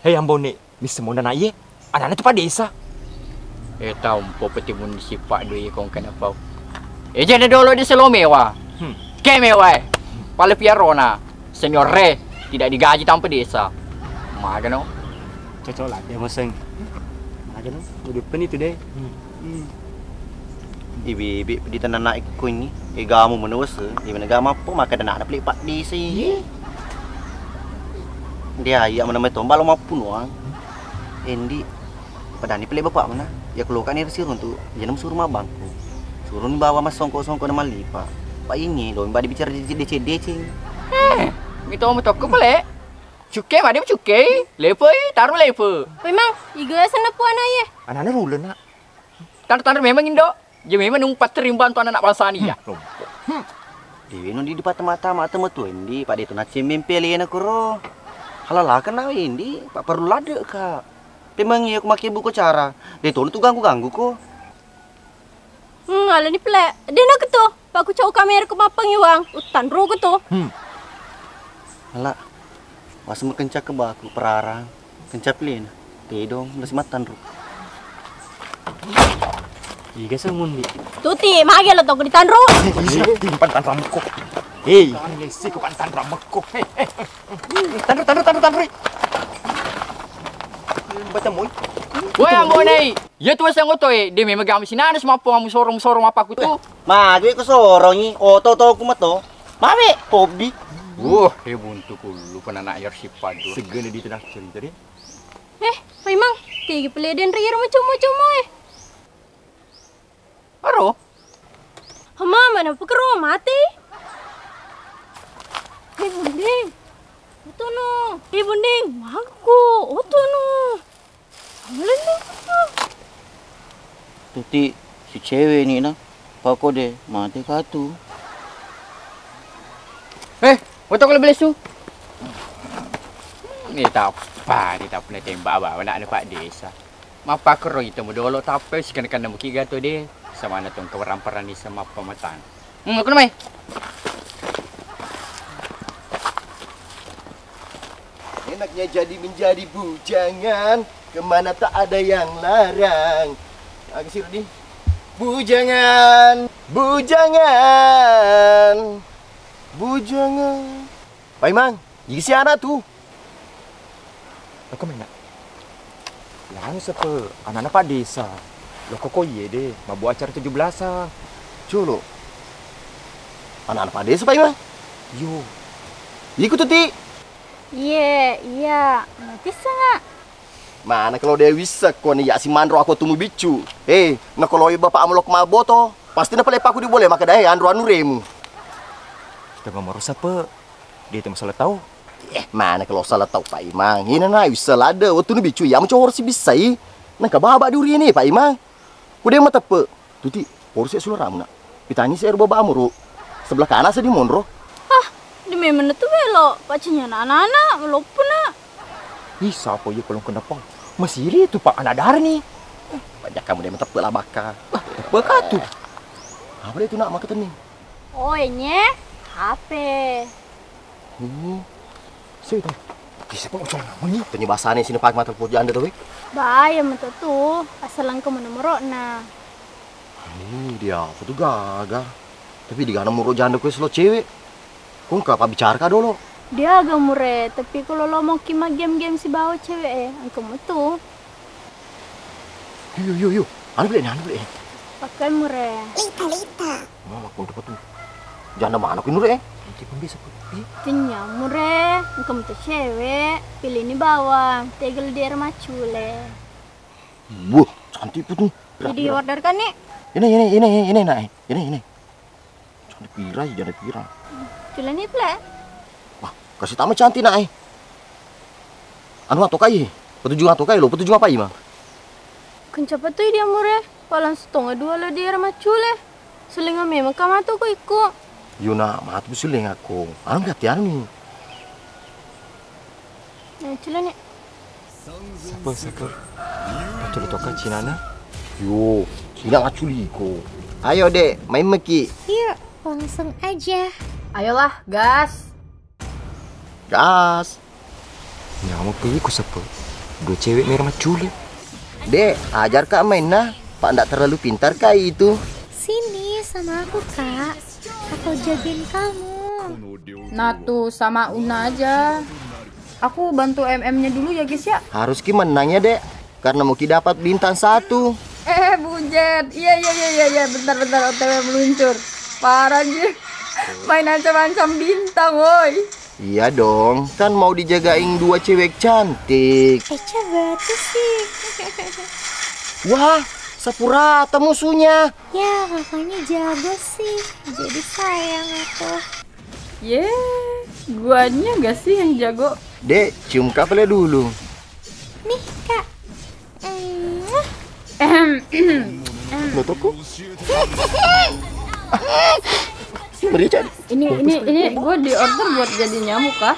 Hei Ambone, misseng mona na iye, anana tu padesa. Eh, taumpo petimun sipak dui kong kena pau. Eh, jadi dolo di selo mewa. Hmm. Ke mewa e. Pale piarona. Senior re, tidak digaji tanpa desa. Magano. Cocok lah dia moseng. Magano. Udah peni tu deh. Hmm. Hmm. Ibe-ibe di tanah naik ko ini, egamu menewese, ibe negama apa maka dana ada pelik pak desa. Iya. Dia iya mana meto balo mappunuang. Endi padani pelik bapak mana? Ya keluarkan ini siruntu, jangan suruh mabangku. Suruh ni bawa mas songko-songko nama lipa. Pak ini lo mbak dibicara deceng-deceng. Eh, mito metokko pelik. Cukke made cukke, lepe, taruh lepe. Memang, iga senna puana ye. Anaknya rule nak. Tandu-tandu memang indo. Iya memang numpa terimbang tu anak-anak bangsa ni ya. Dewe no di depan mata mata metu endi, Pak, de tu nacemeng pelena koro. Halalakan nawe endi, Pak, perlu ladde ka. Pemang iya ku make buku cara. De tu tu ganggu-ganggu ko. Hmm, alani pele. De nak tu. Pak, ku cau kamera ku mappangiwang. Uttanru ku tu. Hmm. Ala. Waseng makenca ke baku perarang. Kenca pelena. Tedong, masih mattanru. Iga semundi. Tuti, mage lo toko ditanru. Timpan tanramku. Hei. Lesi ku pantanramku. Hei, hei, hei. Tanru, tanru, tanru, tanru. Baca moi. Woi, Ambo Nei. Iya tu wes angoto e. De memang gamu sinana semappo amu sorong-sorong apa ku tu. Mage ku sorongi. Oto to ku meto. Mawe hobi. Wah, he buntu kullu penana yar sipadu. Segene di tengah cerita de. Eh, Paimang, tegi peleden ri iro macam-macam e. Aro? Hama, mana pekero mati? Hei, Bunding. Otono. Hei, Bunding, mangku. Otono. Amalendo. Tuti, si cewek ni na. Pako de, mati katu. Eh, oto kalau belesu. Ini tapa, ini tapa na tembak bawa nak Pak Desa. Mappakkoro itu modolo tappe sikenna-kenna mukiga to de, samana tong kawarang parani sama pamatang. Hmm, aku namai. Enaknya jadi menjadi bujangan, kemana tak ada yang larang. Aku sih di bujangan, bujangan, bujangan. Paimang, isi anak tu. Loko mena. Lanu sepe, anak-anak Pak Desa. Loko ko iye de, mabu acara tujuh belasan. Colo. Anak-anak Pak Desa, Paimang? Yo. Iku tu, Ti. Iye, iya. Mati sanga. Mana kalau dia wissa ko ni ya si manro aku tumu biccu. Eh, na kalau bapakmu lok maboto, pasti na pale paku di bole maka dai anro anu remu. Kita ngomong sepe. Dia itu masalah tahu. Eh, mana kalau salah tahu Pak Imang. Ini na bisa lada. Waktu nu bicu ya mencoba si bisa i. Nang kababa duri ini Pak Imang. Ku dia matepe. Tuti, porsi suara muna. Pitani si air baba amuru. Sebelah kanan sedih monro. Ah, demi mana tu belo. Pacinya anak-anak, melopu nak. Ih, siapa ya kalau kenapa? Masih itu Pak anak darah ni. Banyak kamu dia matepe lah baka. Baka tu. Apa dia tu nak makan teni? Oh, enye H P. Hmm. Sih, tau. Bisa pun ucap namanya. Tanya bahasane sini pakai mata pojok anda tuh, weh. Bahaya mata tuh. Asal engkau nomorokna. Ini dia apa tuh gaga. Tapi di gana muro janda kue selo cewek. Kung ka pabbicara ka dolo. Dia aga mure, tapi kalau lo mau kima game-game si bawa cewek eh, engkau metu. Yo, yo, yo. Anu beli, anu beli. Pakai mure. Lita, lita. Mama kau dapat tuh. Janda mana kau nure eh? Nanti pun bisa pun. Tanya mure, engkau metu cewek, pilih ni bawa, tegel di air macule. Wah, cantik pun tuh. Jadi order kan nih? Ini, ini, ini, ini, nak. Ini, ini. Janda pira, janda pira. Culani pula. Wah, kasih tama cantik nak eh. Anu atau kai? Petunjuk atau kai lo? Petunjuk apa ima? Kencapa tu dia mure? Palang setengah dua lo di air macule. Selinga memang kamato ko iko. Yo nak, matu selinga ko. Anu gati anu ni. Eh, culani. Sapa, sapa? Paculi toka cinana? Yo, cina aculi ko. Ayo dek, main meki. Yuk, langsung aja. Ayolah, gas. Gas. Nyamuk pi ku sapa? Dua cewek merah maculi. Dek, ajar kak main nah. Pak ndak terlalu pintar kak itu. Sini sama aku kak. Aku jagain kamu. Nah tuh sama Una aja. Aku bantu M M-nya dulu ya guys ya. Harus ki menang ya dek, karena mau ki dapat bintang satu. Eh bujet, iya iya iya iya iya, bentar bentar O T W meluncur. Parah ji. Main ancam-ancam bintang woi. Iya dong, kan mau dijagain dua cewek cantik. Eh coba tuh sih. Wah, sapurata musuhnya. Ya kakaknya jago sih, jadi sayang aku. Ye, guanya gak sih yang jago? Dek, cium kapelnya dulu. Nih kak. Emm. Ehem. Lo toko? Merica. Ini ini ini gue di order buat jadi nyamuk kah?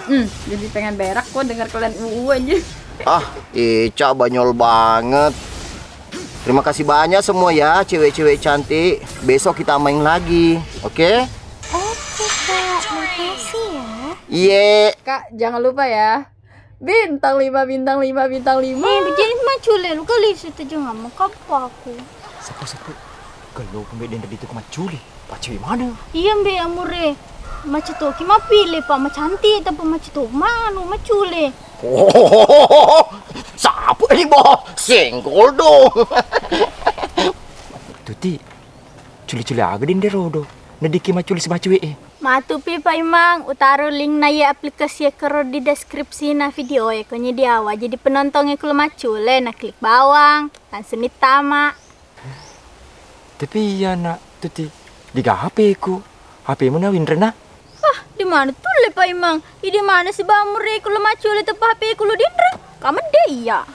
Hmm, jadi pengen berak gue denger kalian uu aja. Ah, Ica banyol banget. Terima kasih banyak semua ya, cewek-cewek cantik. Besok kita main lagi, oke? Oke, Kak. Makasih ya. Iye. Kak, jangan lupa ya. Bintang lima, bintang lima, bintang lima. Eh, jadi macule lu kali situ jangan mau kapo aku. Sepo, sepo. Kalau pembe dendra itu ke macule. Pace mana? Iya, Mbe Amure. Mace toki mapile, Pak, macantik, tapi mace to manu, macule. Oh, sapu ini, Bos? Senggol dong. Tuti, culi-culi aga dende rodo. Nediki maculi sibacuwe e. Matupi Pak Imang, utaro link na iye aplikasi e kero di deskripsi na video e, konye diawa jadi penontonge kulo macule, na klik bawang, langsung ditama. Tapi iya nak, tuti diga H P ku. H P mu na winrena? Ah, di mana tulle Pak Imang? Idi mana si bamure kulo macule tepa H P kulo dinre? Kamedde iya.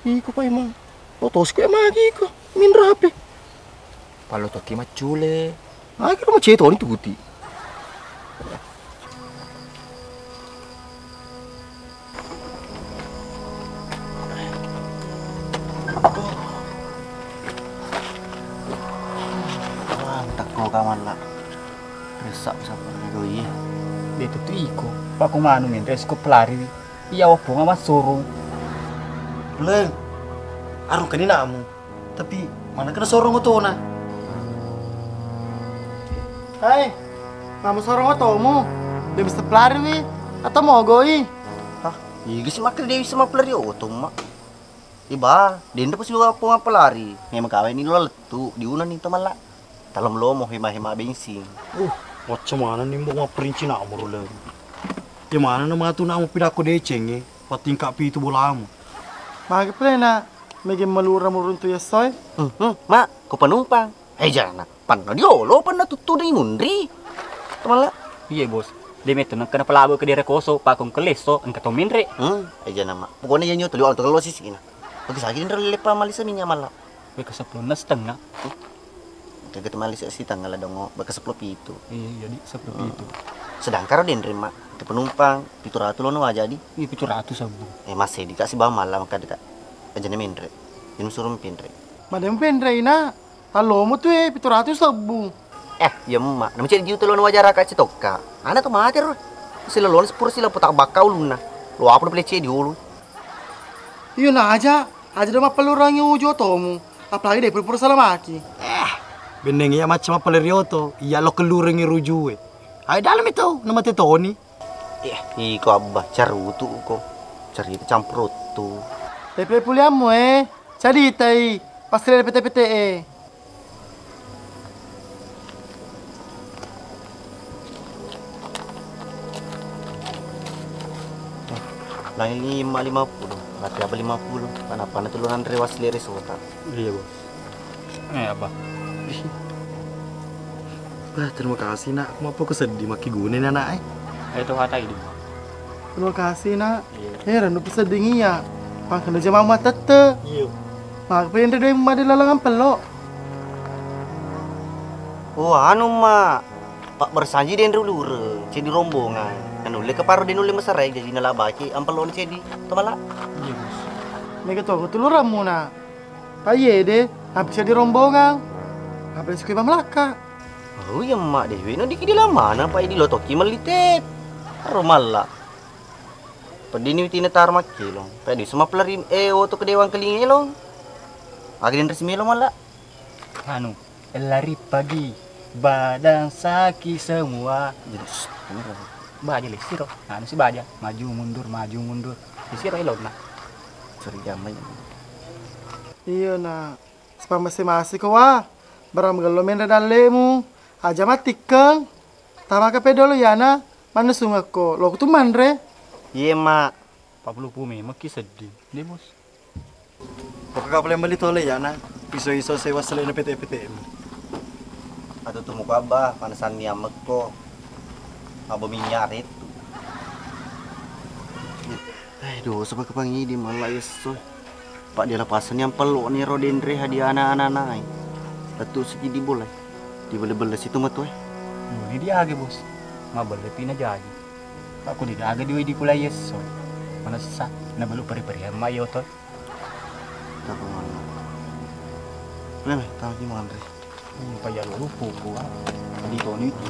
Iko Pak Imang. Lo tosko ya magi iko. Minra H P. Palo toki macule. Akhirnya mau ceto ni tuti. Mantap kau kawan lah. Resak sabar gue iya. Dia itu tuh iko. Pak aku manu min resko pelari. Iya opo nggak masuru. Leng. Arung kani namu. Tapi mana kena sorong otona? Hai, mama sorong otomu. Dia bisa pelari wi atau mogoi? Hah? Iya sih makan dia bisa mapelari oto mak. Iba, dende pasti bawa apa mapelari. Memang kawin ini lo lettu diuna nih teman lah. Talom lomo hema-hema bensin. Uh, macam mana nih mbok maperinci nak murule? Di mana nama tu nak mau pindah ke deceng eh? Patingkak pitu bolamu. Magi pale nak. Mega malura muruntu ya soy. Hmm, hmm, mak, ko penumpang. Eh jana, panna diolo panna tuttu di munri. Temala. Iya bos. Dia metu nang kena pelabu ke daerah koso, pakong ke leso, engka to minre. Hmm, eh jana mak. Pokoknya ya nyoto liwang to lo sisi ina. Bagi sagi indra lepa malisa minyak mala. Weka sepuluh na setengah. Kaget malisa sitanggal dongo, baka sepuluh pitu. Iya, jadi sepuluh pitu. Sedangkan ro denre mak, ke penumpang pitu ratu lono aja di. Iya, pitu ratu sabu. Eh, masih di kasih bawa malam kada kak. Aja ne menre. Ini suruh menre. Madem penre ina, talomo tu eh pitu ratu sabu. Eh, iya mak. Nama cek jiu telono aja raka cetokka. Anak tu mati ro. Sila lono sepur sila putak bakka ulunna. Lo apa pelece di ulu. Iya na aja, aja dong mappelurangi uju otomu, apalagi deh pura-pura salamaki. Eh, benneng iya macam apa leri oto, iya lo kellurengi rujue. Ayo dalam itu, nama te toni. Eh, iko abba, carutu ko, cerita campur tu. Pepe puliammu eh, caditai, pas kalian pete-pete eh. Lain lima lima puluh, laki apa lima puluh? Kenapa na tulungan rewas lere sota? Iya bos. Eh apa? Wah, terima kasih nak. Aku mau aku sedih maki gune anak eh. Eh tuh kata ini. Terima kasih nak. Heran nu pesedding iya. Pangkena jama matette. Iya. Maka penre doi made lalangan pello. Oh anu mak, pak bersanji den rulure cedi rombongan. Anu le keparo den ulle meserai jadi nala baci ampelon cedi. Temala. Iya bos. Mega toko tulurammu nak. Pak iye de, hampir jadi rombongan. Apa suka bang melaka? Oh iya mak dewe no diki di lamana pak di lotoki melite. Aro malla. Pedini witina tar makkilong. Pe di suma pelari eh oto ke dewang keling elong. Aga den resi melo mala. Anu, lari pagi, badan sakit semua. Jadi, shh, bener. Baja lesi ro. Anu si baja, maju mundur, maju mundur. Lesi ro elona. Curiga mai. Iya nak. Sepamase-mase ko wa. Barang magello menre dallemu. Aja matikkeng. Tamaka pedolo yana. Manusungekko, loku tu manre. Iye mak. Pappulupu memekki sedding de bos. Pokokka pale melli tole yana. Iso-iso sewa selena pete-petemu. Atu tumuku abba panesanni ammekko. Abo minyak retu. Eh dosa pake pangidi malla esso. Pak, dia lepasan yang pelok ni ro denre hadiah anak-anak. Tentu siki di bola. Di bela-bela situ matu eh. Muni dia age, Bos. Mabella pi na jaji. Pak, kuli gaga di wedi pula yeso. Manessa, na belu peri-peri amma yoto. Tak pernah. Boleh, meh, tahu di mana, Re? Hmm, paya lupa ku, ah. Tadi Tony itu.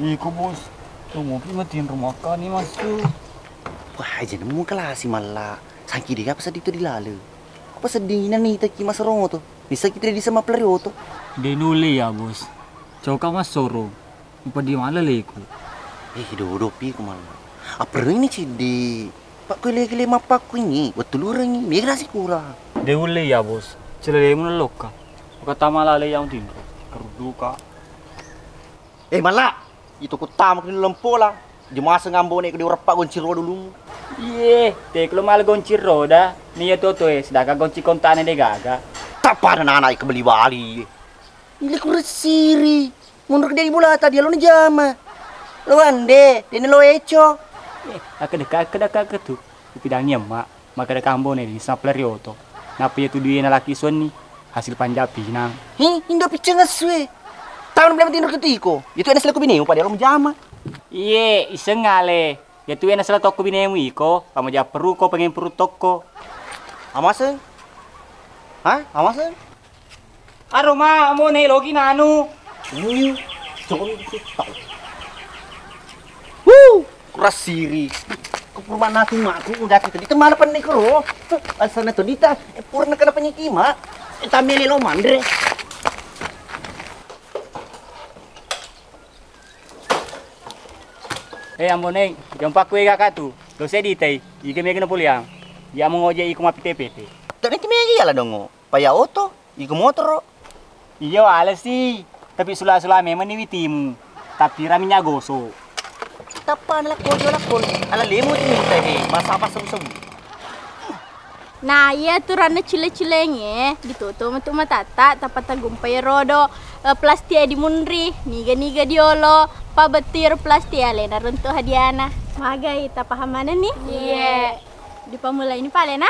Iko, Bos, tunggupi matinro makkani massu. Wah, aja nemu kelasi malla. Sangki dega apa seddi tu dilale. Apa sedding nani taki masarongo to. Nisa kita di sama player oto. De nulle ya, Bos. Coka massoro. Upa di mana leku? Eh, dodo pi ku malla. Apa ini cedde? Pak kule kule mapakku ini. Wettu lurengi. Mega nasi kurang. De ulle ya, Bos. Celelemu nalokka. Oka tama lale yang tinro. Keruduka. Eh, malla. Itu ku tama ku lempola. Jemasa ngambone ku diureppa gonci roda dulu. Iye, teklo mala gonci roda. Nia toto e, sedangkan gonci kontane de gaga. Tapana nana ke beli bali. Ile ku resiri. Mundur ke dari bola tadi alona jama. Lo ande, dene lo eco. Eh, aku dekat, aku dekat ke tu. Upidangi emma, makkeda kambone di sapler rioto. Nappa iyatu duena laki suwenni, hasil panjapinang. Hi, indo picceng essu e. Taun bela matinro ketiko. Iyatu ena selaku binemu pada lo mujama. Iye, iseng ale. Iyatu ena sela tokko binemu iko, pamajapperuko, pengemperu tokko. Amaseng? Hah? Amaseng? Aro ma, mo ne logi nanu. Wuh, coba lu sih, tau. Wuh, kurasiri. Kepurman aku maku udah kita di temana penne kero. Asana to dita, eh, purna kena penyikima. Eh, tamele lo mandre. Eh, Ambo Neng, jompakku ega katu. Lo seddi tai, iga mega napoliang. Iya mengoje iko mapite-pite. Tadi ti mega iya la dongo. Paya oto, iko motoro. Iyo, ala si. Tapi sula-sula memang ni witimu. Tapi raminya goso. Tappa na lakko jo lakko. Ala lemo tu minta he. Masa apa sebu-sebu. Nah, iya aturanna cule-culengnge, ditutu metu matatta, tappa tagumpai rodo, eh, plastik e dimunri, niga-niga diolo, pabettu iyaro plastik e alena runtu hadiana. Magai, tapaham manenni? Iye. Dipamulaini palena?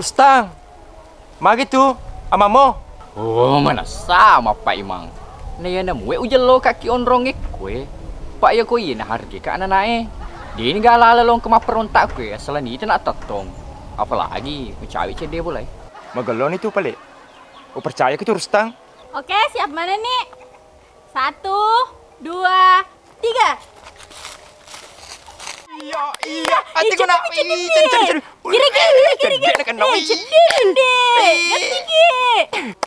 Ustang, magi tu amammu? Oh, manessa mappa imang. Na iyana muwe ujello kaki onrong ekkoe. Pak, iya ko iye naharge ka ananae. Deni ga lala long ke mapperontak koe, asala nita na tettong. Apalagi mucawi cedde bolai. Magelloni tu pale. Upercaya ki tu Rustang. Oke, siap mana nih? Satu, dua, tiga. Iya, iya. Ih, ati ko nak ceddi, ceddi, ceddi, ceddi. Giri, giri, giri, giri, giri. Ceddi, ceddi. Ganti ki.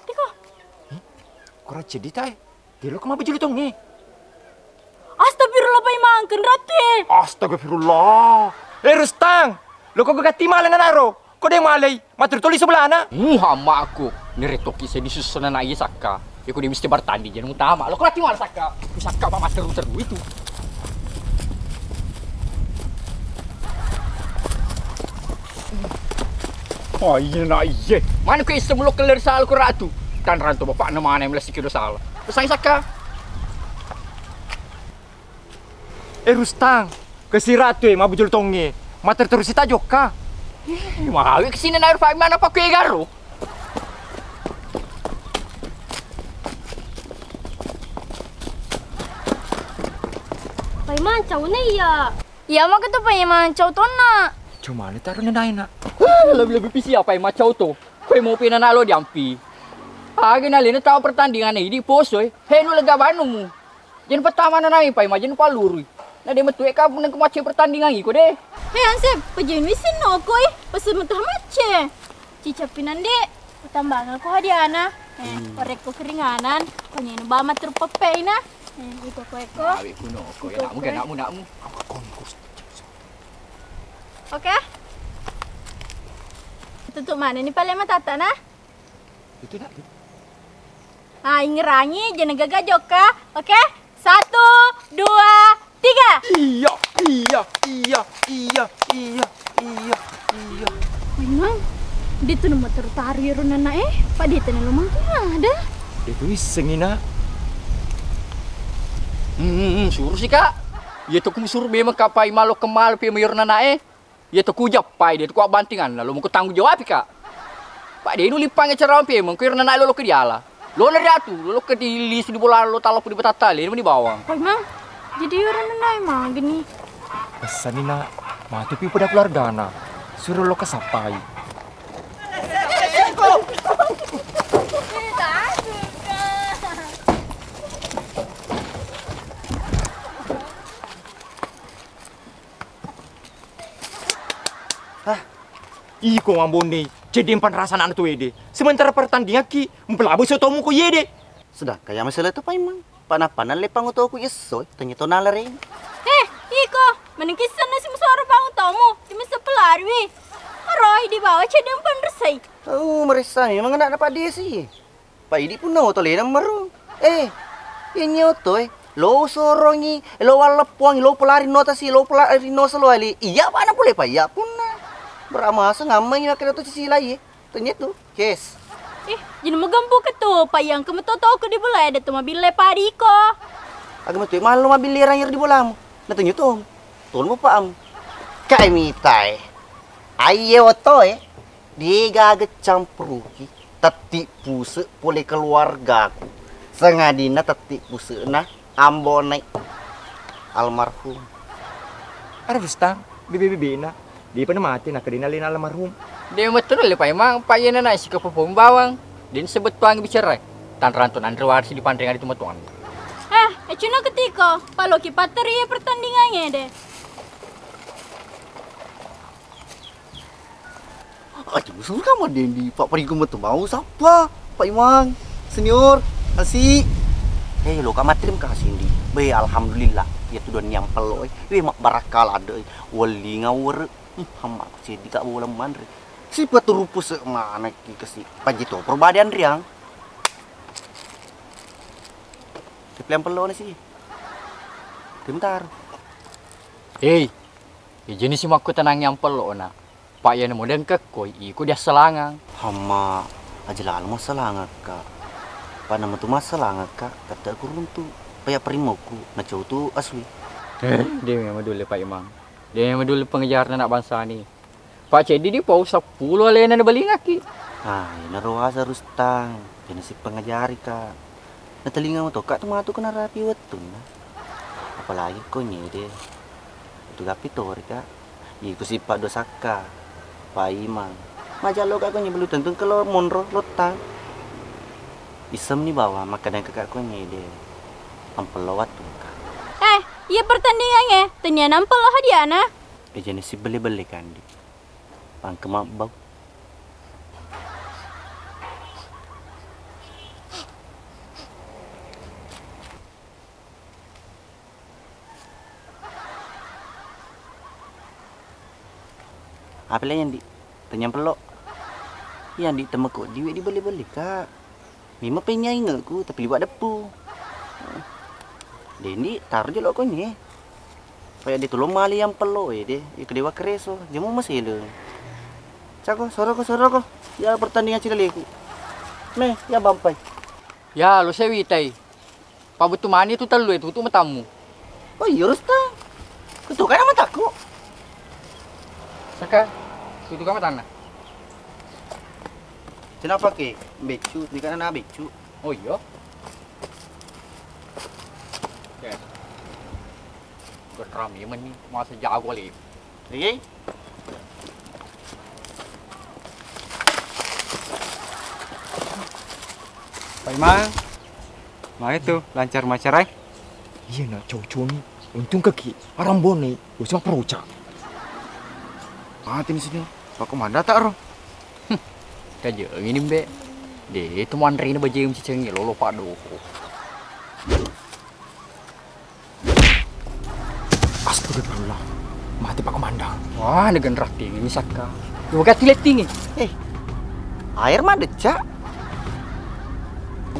Tiko. Kurang ceddi tai. Delo kemapa julu tonge? Astagfirullah, paimangken ratu e. Astagfirullah. Eh, Rustang, lo kok gatti male nanaro? Ko de malei, maturu toli sebelana. Muha makku, nire toki seddi sussuna na iye sakka. Iko de misti bertanding jeng utama. Lo ko lati male sakka. Ku sakka pa maturu teru itu. Oh, iye na iye. Mana ku isse mulo keller sala ku ratu. Kan ranto bapakna mana yang melesi kiro sala. Pesan sakka. Eh, Rustang, kesiratu e mabujul tonge. Mater terus ita jokka. Eh, mawi kesini nair fa mana pakku egaro. Pai mancau ne iya. Iya maka tu pai mancau tonna. Cuma ne taruh ne naina. Lebih-lebih pisi apa yang macau to? Kue mau pina nalo diampi. Aga na lena tau pertandingan ini poso e. Henu lega banumu. Jen pertama na nami pai majen pallurui. Na de metu eka nengko macce pertandingan iko de. He Ansep, pajenu isin noko e, pesen metu macce. Cica pinande, tambanga ko hadiana. Eh, hmm. Orekko keringanan, panyenu bama teru peppe ina. Eh, iko ko eko. Awi kuno ko ya namu ke namu namu. Oke. Tutup manenni pale matatta na. Itu nak tu. Ah, ingerangi, jangan gagal jokka. Oke? Satu, dua, tiga. Iya, iya, iya, iya, iya, iya, iya. Memang, dia tu nomor tertarik ro nana eh. Pak dia tu nomor ada. Dia tu iseng ina. Hmm, hmm, hmm, suruh sih kak. Iya tu kum suruh memang kak pai malo kemalo pi mayor nana eh. Iya tu kujappai dia tu kuabbantinganna, lo muko tanggung jawab kak. Pak de nulipang acara ampe mengko irna naik lolo ke diala. Lo na riatu, lolo ke di lisu di bola lo talo di batatta le meni bawang. Pak Mang, jadi orang nai mageni. Pesanina matu pi pada keluargana. Suruh lo ke sapai. Hah? Iko mambonde, cedde mpanrasa anak tu ede. Sementara pertandingan ki, mpelabu sotomu ko yede. Sedangkan yang masalah tu paimang. Panapana lepang otoku yesso, tanya to nalareng. Eh, iko, meneng kisah nasi musoro pang otomu, cuma sepelari wi. Roy di bawah cedde mpanrasai. Oh, meresa memang anak dapat dia sih. Paidi punna oto lena meru. Eh, iya nyoto eh. Lo sorongi, lo walleppuangi, lo pelari nota si, lo pelari no selo ali. Iya apa anak pole pa iya punna. Beramasa ngammengi makkeda to sisi lai eh. Tanya tu, kes. Eh, jadi magempu ke tu, payang ke metoto ke di bola ada tu mabille padiko. Aga metu eh, malu mabille rangir di bolamu. Na tanya tu. Tolong pa am. Kai mitai. Aye oto eh. Degaga campuruki, tetti puse pole keluargaku. Sengadinna tetti pusena ambonai almarhum. Ara Rustang, bebe-bebena. Dia pernah mati nak dina lena almarhum. Dia betul le paimang, pak yena naik si kepopong bawang. Dia sebettuang bicara. Tanranto nanre warsi di panreng ada teman-teman. Eh, ecuna ketiko, paloki pateri pertandingan deh. Aja musuh kamu Dendi, Pak Perigo metu mau sapa? Pak Imang, senior, asi. Eh, lo kama terima kasih ndi. Be, alhamdulillah. Ya tu don yang pelo eh. Weh, mak barakala de. Wali ngawur. Hmm, hamba seddi kak bola manre. Si paturu puse mana ki kasi. Panji to perbadian riang. Tapi yang pelo ni sih. Bentar. Hei, ijini si makkutanangi ampello'na. Pak, iyana modeng kekkoi, iko diassalangang. Hamma, aja lalo massalangakka. Pak, nama tu massalangakka, tette kuruntu. Paya parimokku, nacau tu asli. Eh, de memang dulu Pak Imang. De memang dulu pengejarna anak bangsa ni. Pak Ceddi di pau seppulo alena nabalingaki. Ah, iyana ro asa Rustang. Iyana si pengajari ka. Natalinga mo tokka tu matu ko narapi wettunna. Apalagi ko nyede. Tu gapi tori ka. Iku sippa dosakka. Paimang. Majallo ka ko nyebelu tentu kelo monro lottang. Isem ni bawa makkadang ka ko nyede. Ampello wattu ka. Eh, iya pertandingan e. Tenia nampello hadiana. E, jenis si belle-belle kandi. Pangke mabbau. Apa lagi, Andi? Tanya pelo. Iya, Andi, temeko diwe dibeli-beli, Kak. Memang penyaingeku, tapi liwat deppu. Dendi, taruh jolo konye. Kayak di tulung mali yang pelo, eh, deh. Iko dewa kereso, jamu masih lho. Cako, soroko, soroko. Ya pertandingan cila leku. Meh, ya bampai. Ya, lo sewitai. Pabetu mani tu tellu e, tutu matammu. Oh iya, Rustang. Tutu kan mataku. Saka, tutu kan matanna. Kenapa ke? Becu, ni kan anak becu. Oh iya. Oke. Gerami meni masa jago le. Iya. Pak Imang, mari tu lancar macarai. Iya nak cocok ni. Untung kaki arambone, usah peruca. Mati ni sini. Pak Komanda tak roh. Kaje ini mbe. De itu manrina baje mencicengi lolo pak doho. Astagfirullah. Mati Pak Komanda. Wah, negan rating ini sakka. Lu gati letting. Eh, Air madecak.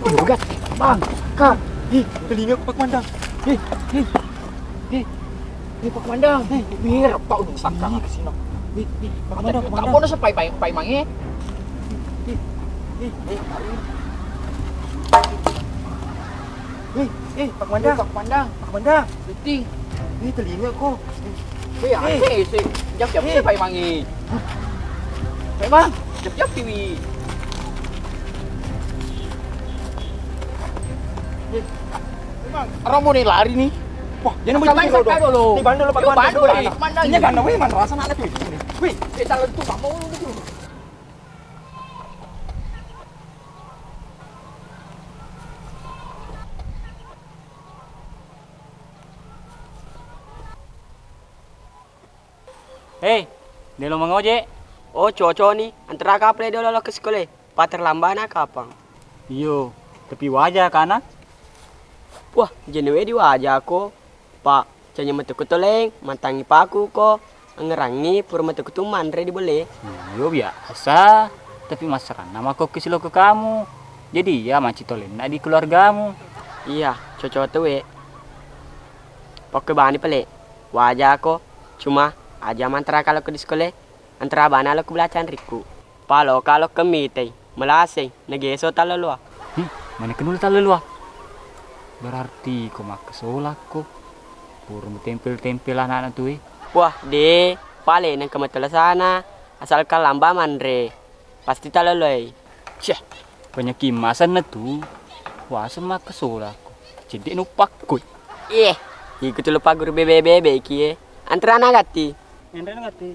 Yoga, Bang, Kang. Ih, telinga Pak Mandang. Ih, ih, ih, ih, Pak Mandang. Ih, biar Pak udah sangka ke sini. Ih, ih, Pak Mandang, Pak Mandang. Apa udah sampai, Pak, Pak Mang, eh? Ih, ih, ih, ih, ih, Pak Mandang. Pak Mandang. Pak Mandang. Ih, telinga ko. Wih, eh, ase, ase. Jap-jap, eh, Pak Mang, eh. Pak Mang, jap-jap, wi. Eh, Pak Mang, Romo nih lari nih. Wah, jangan begitu dulu. Di bandul, Pak Mandang. Ini kan, wih, man rasa nak tuh. Wih, kita lentuk, Pak, mau lu tuh. Hei, delo mangoje? Oh, cocok ni. Antara kapale dolo lo ke sekolah. Pa terlambat na kapang. Iyo, tapi waja kana? Wah, jenewe di waja ko. Pa, canya metu ko toleng, mantangi paku ko. Angerangi pura metu ko tu manre di bole. Iyo biasa, tapi massaranna mako ke siloko kamu. Jadi iya manci tolenna di keluargamu. Iya, cocok tu we. Pokko bani pale. Waja ko, cuma aja mantara kalo ke di sekolah, antara bana lo ke belacan riku. Palo kalo ke mitei, melaseng, negeso taloloa. Ih, mana kenul taloloa? Berarti ko makkesolakko. Pura tempel-tempel anak-anak tu, eh. Wah, de, pale nengka matela sana, asalkan lamba manre. Pasti taloloi. Ceh, penyakit masanna tu. Waseng makkesolakko. Cedde nupakkoi. Iye, iko tu lupa guru bebe-bebe ki, eh. Antarana gatti. Antarana gatti.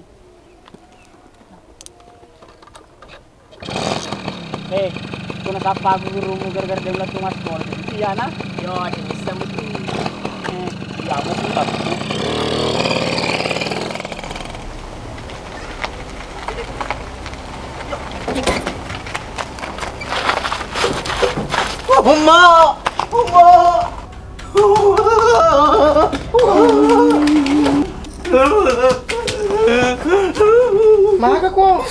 Eh, kuna sappa aku gurumu gara-gara dia melattu massekolah. Iya, nah. Yo, ada bisa betul. Eh, iya, aku pun takut. Uma, uma. Maka ko?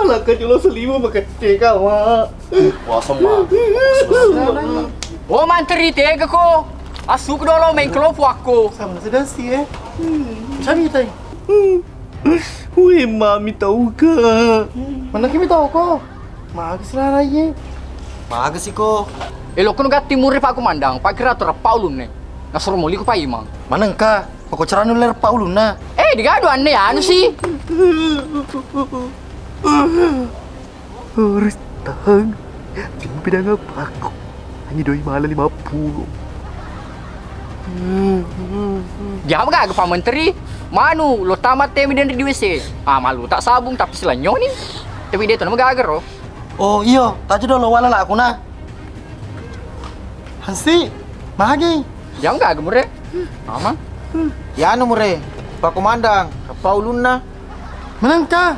Lakka jolo selima makecce ka, Mak. Waseng, Mak. Oh, manteri tega ko. Asuk dolo main kelopo aku. Sama sedasi, eh. Sami tai. Wih, mami tauka. Mana kimi tau ko? Maga si raraye? Maga si ko? Elo kono gatti muri Pak Komandang, Pak kira to reppa ulunne. Nasuro moli ko Pak Imang. Manengka, poko carana ulle reppa ulunna. Eh, digadu anne anu si. Harus tahan. Cuma bidang apa aku? Hanya doi mala lima puluh. Jama gaga Pak Menteri, manu lo tamat temi dan di W C. Ah, malu tak sabung tapi silanyo ni. Tapi dia tu nama gaga ro. Oh iyo, tajo dolo wala lakuna. Hansi, magi. Jama gaga mure. Mama. Yanu mure, Pak Komandang, apa ulunna? Menengka,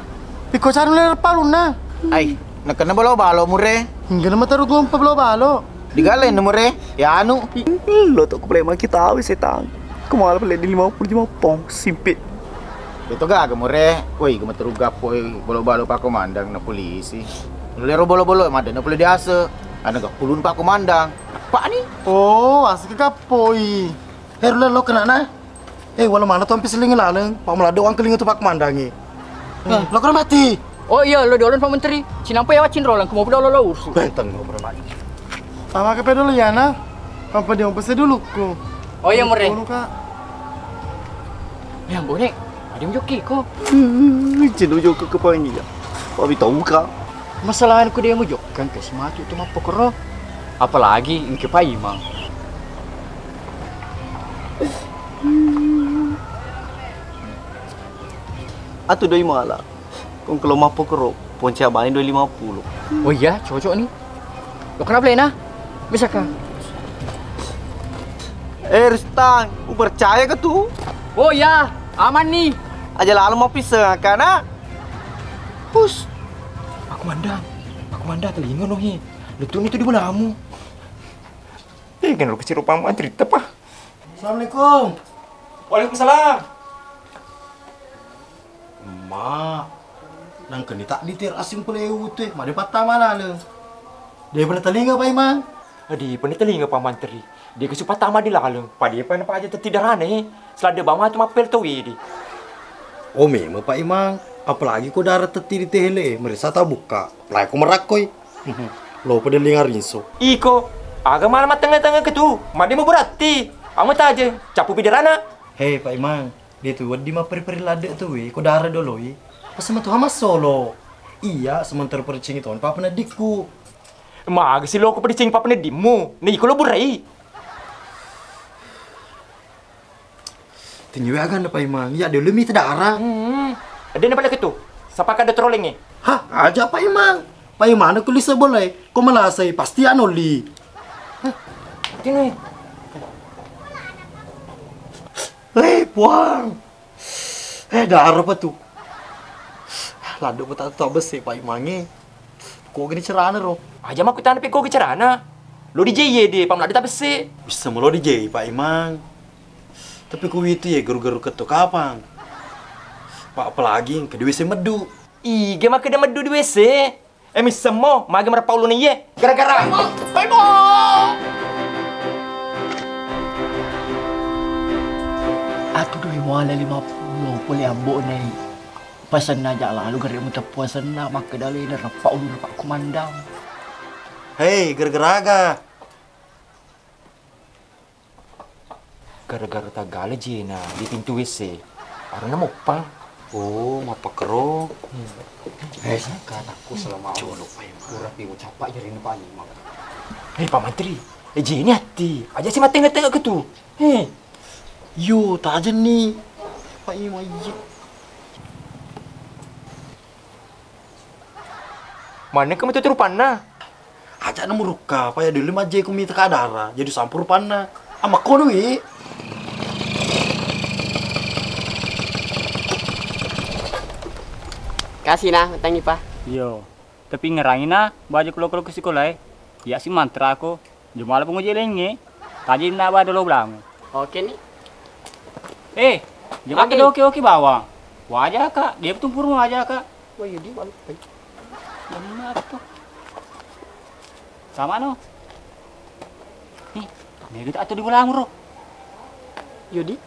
piko caru le reppa ulunna. Ai, nakenna balo-balo mure. Enggak nama taruh gompa balo-balo. Digaleng mure, yanu. Lo to ku play maki tawi setang. Kemala play di lima puluh lima pong, simpe. Itu gaga mure. Woi, gemeteru gappoi balo-balo Pak Komandang na polisi. Lero balo-balo madde na pole diase. Ana gappulun Pak Komandang. Pak ni. Oh, asik gappoi. Heru lo kenana. Eh, wala mana tu ampe selingi laleng, Pak Melado angkelinga tu Pak Komandangi. Lo kena mati. Oh iya, lo diolon Pak Menteri. Cinampa ya wacin rolang, kemo dolo lo ursu. Benteng lo kena mati. Sama ke pedolo ya na. Apa dia pese dulu ku. Oh iya, Mure. Kono, Kak. Ya, Bone. Ada yang joki ko. Cinu joki ke pangi ya. Pawi tau ka. Masalahna ku dia mau jokan ke sematu tu mappokoro. Apalagi engke Pak Imang. Atu doi mala. Kong kalau mappokoro, ponca bani doi lima puluh. Oh iya, cocok nih. Lo kenapa Lena? Bisa kah? Eh, Rustang, ku percaya ke tu? Oh iya, aman nih. Aja lalu mau pisang kana. Hus. Pak Komandan, Pak Komandan, telinga no he. Letuni tu di bolamu. Eh, kenal kecil rupa cerita, Pak. Assalamualaikum. Waalaikumsalam. Mak. Engkani taddi tero asing pole utu e, made pattama laleng. De pernah telinga, Pak Imang? Adi pernah telinga, Pak Manteri. Dia kesupat tama di laleng. Pada pernah Pak Haji tetti darane. Selada bama tu mappel to wedi. Oh, memang, Pak Imang. Apalagi ko darah tetti di tehele, merisa tabukka. Apalagi ko merakkoi. Lo pada linga rinso. Iko, aga malah matengah-tengah ke tu. Made mau berarti. Amu taje, capu piderana. Hei, Pak Imang. Dia tu wedding mapperi-peri ladde tu we, ko dara doloi. Pas matu hamas solo. Iya, sementara percing itu papa nedikku. Maga si loko percing papa nedikmu. Nah, iko lo burai. Tinju we aganda Pak Imang. Iya, dulu mi dara. Hmm. Ada apa lagi tu? Sapa kada trolling e? Hah, aja Pak Imang. Pak Imang aku lisa boleh. Ko malasai pasti anoli. Hah? Tini. Eh, puang. Eh, dara apa tu? Ladde apa tak tahu besi, Pak Imang e. Ko gini cerana ro. Aja maku tana pe ko gini cerana. Lo di J Y D, Pak Melade tak besi. Bisa melo di J, Pak Imang. Tapi ku itu ya garu-garu keto kapang. Pak apalagi yang kedua saya medu. Ige maka dia medu di W C. Eh, missemmo, magi mereppa uluna iye. Gara-gara. Paimo! Paimo! Aku duwe muala lima pulo pole ambo nai. Pasenna aja lalu gare muteppu asenna makkeda lena reppa uluna Pak Kumandang. Hei, gara-gara aga? Gara-gara taggala jena di pintu W C. Arena moppang. Oh, mappakkero. Eh, saka takku selama jolo, Pak Imang. Ura pi ucappa jarina, Pak Imang. Eh, Pak Mantri, eh, jeni atti. Aja si mattengnga-tengnga ke tu. Eh. Yo, tajenni. Pak Imang, iya. Maneng ka metu rupanna. Aja na murukka, paya dulu majje ku mita kadara, jadi sampur rupanna. Amakkono wi. Kasih nah, utangi pa. Iyo, tapi ngerangi nah, baju kulo-kulo ke sekolah e. Iya si mantra aku. Jumala penguji lengnge, taji na ba dolo belangu. Oke ni. Eh, jumala oke, oke, oke, bawang. Waja ka, dia tumpuru waja ka. Wah, iya di, wah, baik. Benar tuh. Sama no. Nih, mega tak tuh di belangu ro. Yudi.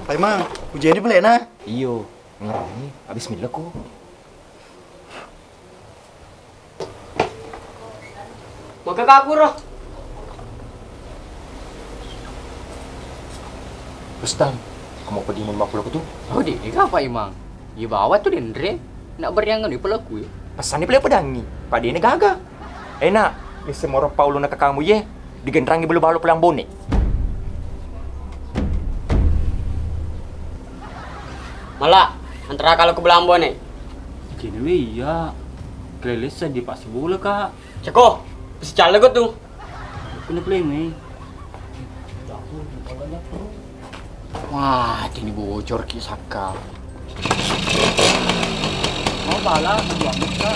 Pak Imang, ujian di pelena. Iyo, ngerangi, habis mileku. Maka kakuro. Ustaz, kamu pedih mun makhluk itu? Oh, di, di apa imang? Di bawah tuh dendre. Nak beriangan di pelaku ya. Pesan di pelaku pedangi. Padene gaga. Enak. Isi moro paulu nak kamu ye. Digenrangi bulu balu pelang bone. Mala, antara kalau ke belang bone. Kini we iya. Kelelesa di pak sebule, Kak. Ceko, bisa cale kok tuh. Kena play, Mei. Wah, ini bocor ki sakka. Mau bala, dua muka.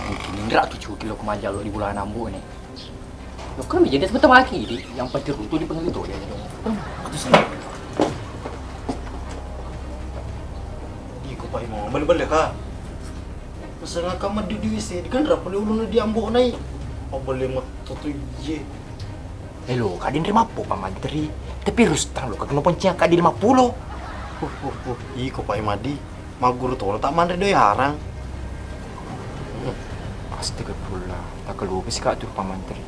Mungkin indra tuh cuki lo kemanja lo di bulan ambu nih. Lo kan menjadi sebentar lagi di yang pasti runtuh di pengerintu ya. Aduh, sayang. Iko, Pak Imam, balik-balik, Kak. Masalah kamar di W C, digenra pole ulunna di ambo nai. Pabballe metto tu iye. Elo, kadin ri mappo, Pak Mantri. Tapi Rustang lo, kageno ponceng kak di lima pulo. Huh, huh, huh. Iko, Pak Imadi. Magguru tolo tak manre doi harang. Astagfirullah, tak kelupa si kak tu, Pak Mantri.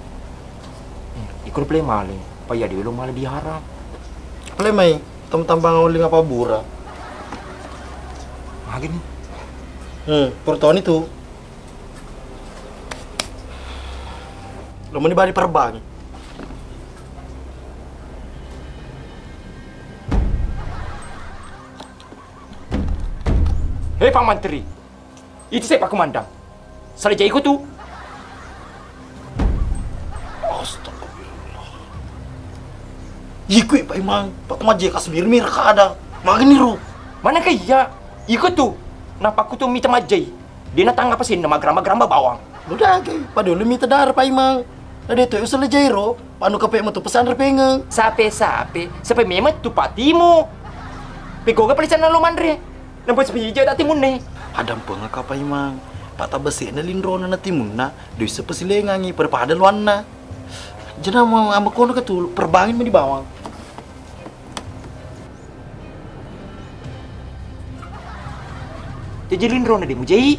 Eh, iko pole male, Pak, iya dulu male di harang. Pole mai. Tem-, tambang oling apa bura? Magi ni? Hmm, purtoni tu. Lo meni bali perbang. Hei, Pak Mantri. Itu saya Pak Komandan. Salah jai iko tu. Astagfirullah. Iko Pak Imang, Pak Majai kasmir mir kada. Magni ro. Mana ka iya? Iko tu. Napa ku tu mita majai? Dia na tangga pasinna magramba-gramba bawang. Udah ke, padahal mita dara Pak Imang. Ada tu usul jai ro. Panu kape metu pesan repengeng. Sape-sape, sape memang tu patimu. Pegauga palisanna lo manre. Nampa sipijja da timunne. Adampengaka Paimang. Patabese'na linrona na timunna, doi sepasilengangi pada-pada luanna. Jena mau ambekono ketulu, perbangin mau dibawang. Jaji linrona de mujai.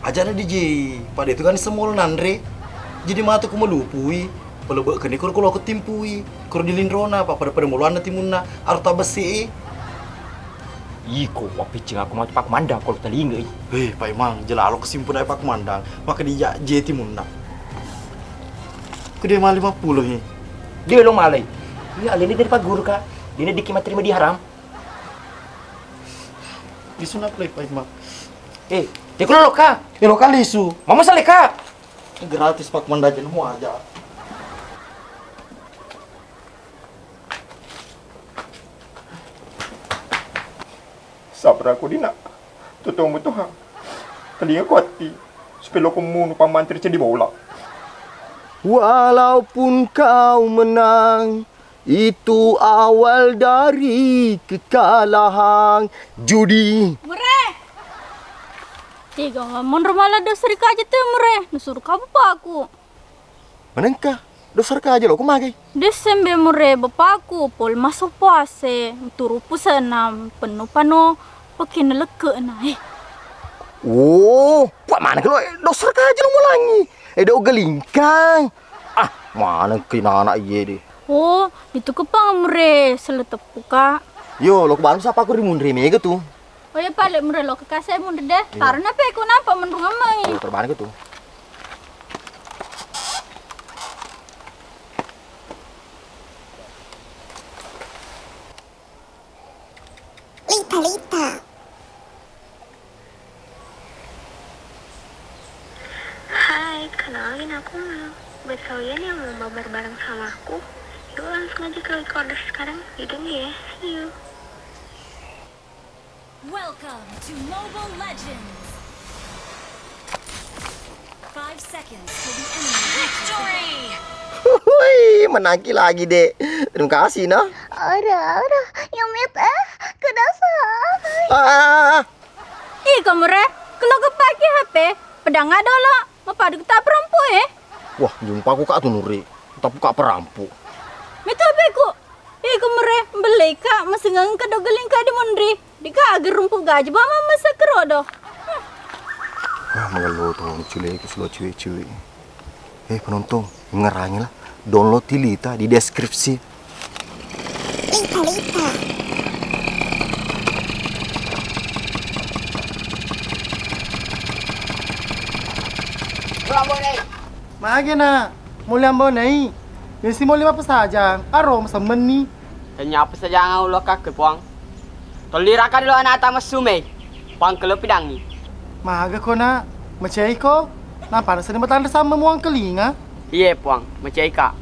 Ajana dijai, pada itu kan semua nanre. Jadi matu ku melupui, pelebek kene koro kolo timpui, koro di linrona, apa pada-pada muluanna timunna, arta besi. Iko, wapiccing aku matu Pak Mandang kalau telinga i. Hei, Pak Imang, jelalo kesimpulan Pak Mandang, maka dia je timunna. Ku dia mali lima puluh ni. Dia lo malai. Iya, alini dari Pak Guru ka. Dia dikit materi di haram. Lisu na play Pak Imang. Eh, teko lo ka. Eh, lo ka lisu. Mama sale ka. Gratis Pak Mandang, mau aja. Sabra ko dina. Tutumu Tuhan. Telinga ko ati. Supaya lo ko munu pamantri cedi bola. Walaupun kau menang, itu awal dari kekalahan. Judi. Mure. Tiga monro mala dosa ri kaja tu mure. Nusuru ka bapakku. Manengka? Dosa ri kaja lo ku magai. Desembe mure bapakku pol maso puase. Turu pusena pennu pano. Pakenna lekkena. Eh. Oh, pa manengka lo dosa ri kaja lo mulangi. Eh, do gelingkang. Ah, mana ke nana iye de. Oh, itu kepang mure sele teppu ka. Yo, lo kebaru sapa aku rimunri mega tu. Oh ya pale mure lo kekasai munri de. Iya. Tarna pe ku nampa menrung amai. Yo, terbang ke tu. Lita, Lita. Hai, kenalin aku Mel. Buat kalian yang mau mabar bareng sama aku, yuk langsung aja ke recorder sekarang. Ditunggu ya. See you. Welcome to Mobile Legends. Five seconds till the enemy reaches the victory. Hui, menangki lagi, Dek. Terima kasih, nah. Ora, ora, yang met, eh, kedasa. Ah, ah, ah, ah. Ih, kamu re, kalau kepake H P, pedang ada lo, mau padu kita perempu, eh? Wah, jumpa aku kak tu nuri, tapi kak perampu. Mitu H P ku. Iko mure, belleika, masengeng ka dogeling ka di monri. Dika agar rumpu gaji bama masa kerodo. Ah, mengeluh tong cile ke selo cewek-cewek. Eh, penonton, ngerangi lah. Download Tilita di deskripsi. Lita, Lita. Mage na, muli ambo nei. Yesi muli mapesajang, aro masemmenni. Tanya apa saja ulo kake, Puang. Tolli raka dulu anata messu mei. Pangkelo pidangi. Maga ko, Nak? Macei ko? Napana seni matanre sama muang kelinga? Iye, Puang, macei ka.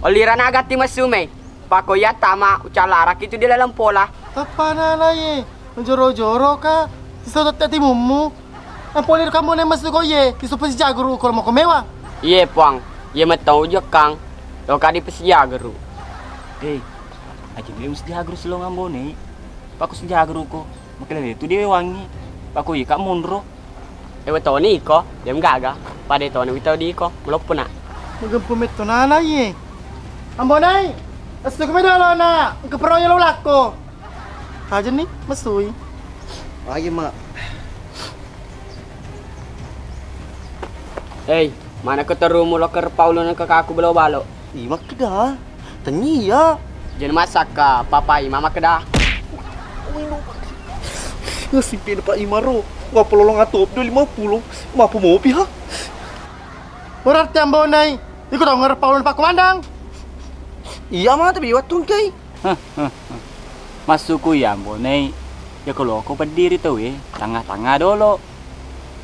Olli rana gatti messu mei. Pako iya tama ucalaraki tu di laleng pola. Teppana laye, joro-joro ka. Siso tette timummu. Napoli ro kambo ne messu ko iye, isu pesi jaguru ko moko mewa. Iye, Puang. Iye metau jekkang. Loka di pesi jaguru. Eh, aja dulu mesti jaguru selong ambo ne. Pako sejaguru ko. Makelele tu dia wangi. Pako iye ka monro. Ewe toni iko, dem gaga. Pada toni witau di iko, meloppuna. Magempu metto nana iye. Ambo nai. Estu kami dolo na. Engka peroyo lo lakko. Tajenni mesui. Lagi, Mak. Hei, mana keterumu lo kerpaulun ke kaku belo-balo? Ih, makkeda. Tennia. Jadi masakka papai mama keda. Ngasih pina Pak Imaro. Wah, pelolong atop dua lima puluh. Mapu mopi ha. Berarti ambo nai. Iko tau ngerpaulun Pak Komandang. Iya, Ma, tapi wattu engkai. Heh, heh, heh. Massuku iya, Ambo Nei. Yako loko peddiri tauwe, tangnga-tangnga dolo.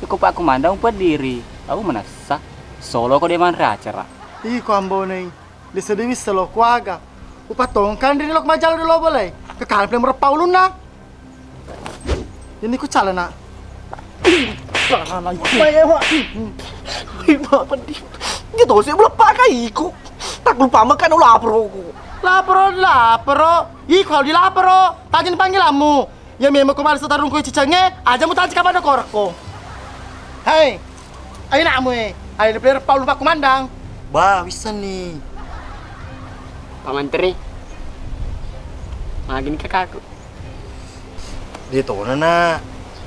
Yako Pak Komandang upeddiri, tau manessa. Soloko de manre acara. Iko, Ambo Nei, desa dewi selo kuaga. Upatongkan diri lok majalu dolo bolai. Kekal pele merepau luna. Ini ku calana. Calana itu. Bae, Pak. Wih, Pak, pedih. Dia tahu saya belum pakai iku. Tak lupa makan lapar aku. Lapar, lapar. Ih, kalau di lapar, tajin panggilanmu. Iya memang ko bale satarungku cicengnge, aja mutanci ka pada korekko. Hei, ayo nak mue, ayo lebih Pak Lupa Komandan. Bah, wissenni. Pak Mantri, magini kakakku. De tona na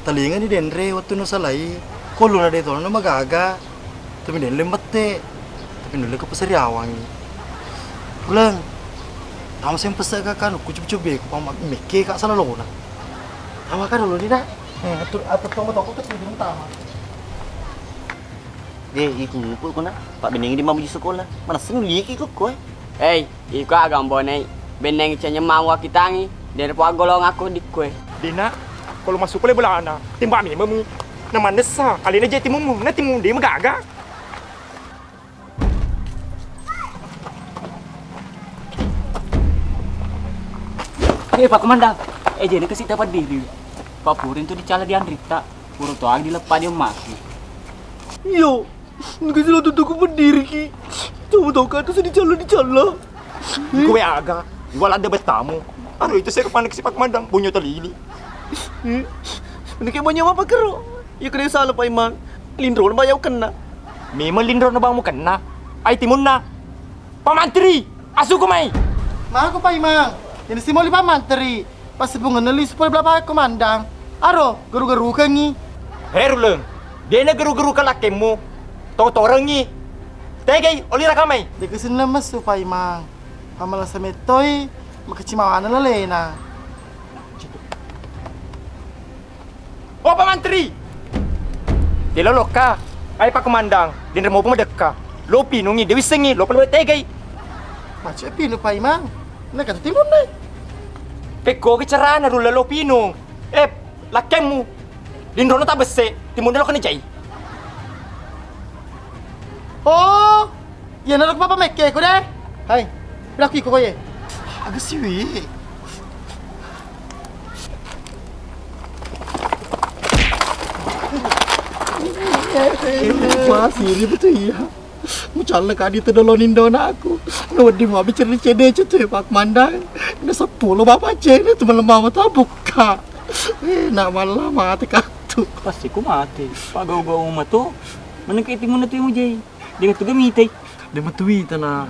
talingani denre wettu nasalai. Ko luna de tona na magaga. Tapi de le mette. Tapi nulle ke pasariawangi. Pulang. Tama seng pese ka kanu kucub-cube ko pama mekke ka sala lona. Tama ka dulu ni nak. Eh, atur atur toma toko tu sebelum tama. De, iku ngupu ko na. Pak benengi di mamuji sekolah. Mana seng liki ko koe. Hei, iko aga mbonei, bennengi canyemma wakitangi, de napoaggolong aku dikkue. Dena, kalau masuk pole bolana, tembak mememu. Na manessa, alena je timumu, na timu de magaga. Eh, Pak Komandan, eh, jadi kasih dapat diri. Pak Purin tuh dicala di Andrita, pura tuh agi dilepas dia mati. Iyo, Nengka sila tuttuku pendiri ki. Coba tau kata sedih calla di calla. Kowe aga, iwala ada betamu. Aro itu saya kepanik si Pak Mandang, bonyo talili. Ini kayak bonyo apa kero? Ya kena salah Pak Imang. Lindro na bayau kena. Memang lindro na bangmu kena. Ai timunna. Pak Mantri, asuku mai. Mako Pak Imang. Ini si moli Pak Mantri. Pas bunga neli supaya belapa Pak Komandang. Aro, geru-gerukengi. He Ruleng, dena geru-geru kalakkemmu. Totorengi. Tegei, oli rakamai. Deke senna messu Pak Imang. Pamala semettoi, makecimawana lalena. Oh Pak Mantri. Telo lokka. Ai Pak Komandang, denre mopa madekka. Lo pinungi, dewissengi, lo pelu tegei. Macet pinu Pak Imang. Nakata timunna. Pekko ke carana rulla lo pinung. Eh, lakkemmu. Dinrono tabesse, timunna lo kena jai. Oh, iya naro papa mekke ko deh. Hai, berarti ko ye. Aga siwi. Masih ribet iya. Mucalla kadi tu dolo nindo naku. Na wedding mabbicara di cede cetu Pak Mandang. Na seppulo bapak cede tu malam mama tabukka. Eh, na malla mate katu. Pasti ku mate. Pagau-gau matu. Menengke timu na timu jai. Dengan tu gemite. De matuita na.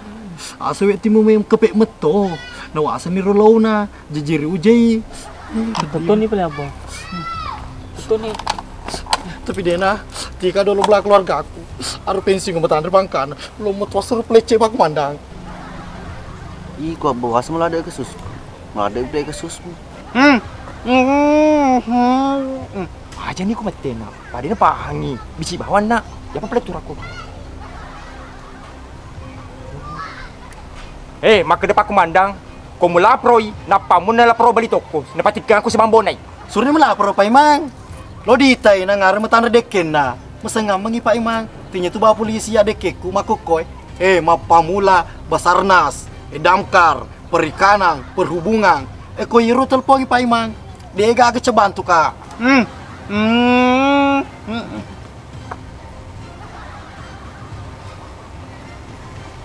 Asa we timu mem kepe metto. Na wasani ro launa. Jejeri ujai. Betul ni pale apa? Betul ni. Tapi dena, tika dolo bela keluargaku. Aro pensi ngometan ri bangkana. Lo metuas ro pelecce Pak Mandang. Iko abbo, asa melade ke sus. Melade ke sus. Hmm. Hmm. Aja ni ku mettena. Padina pahangi. Bisi bawanna. Ya apa pale turaku. Eh, makkeda Pak Komandang, ko mulaproi, nappa munna lapro bali tokko, napatikkeng aku sibambonai. Suruni mulapro Pak Imang. Lo ditai na ngareng matanre dekkenna. Masengammengi Pak Imang. Tinya tu ba polisi ya dekkekku makkokkoe. Eh, mappamula Basarnas, eh, Damkar, Perikanan, Perhubungan. Eh, ko iro telpongi Pak Imang. Dega aga cebantu ka. Hmm. Hmm. Hmm.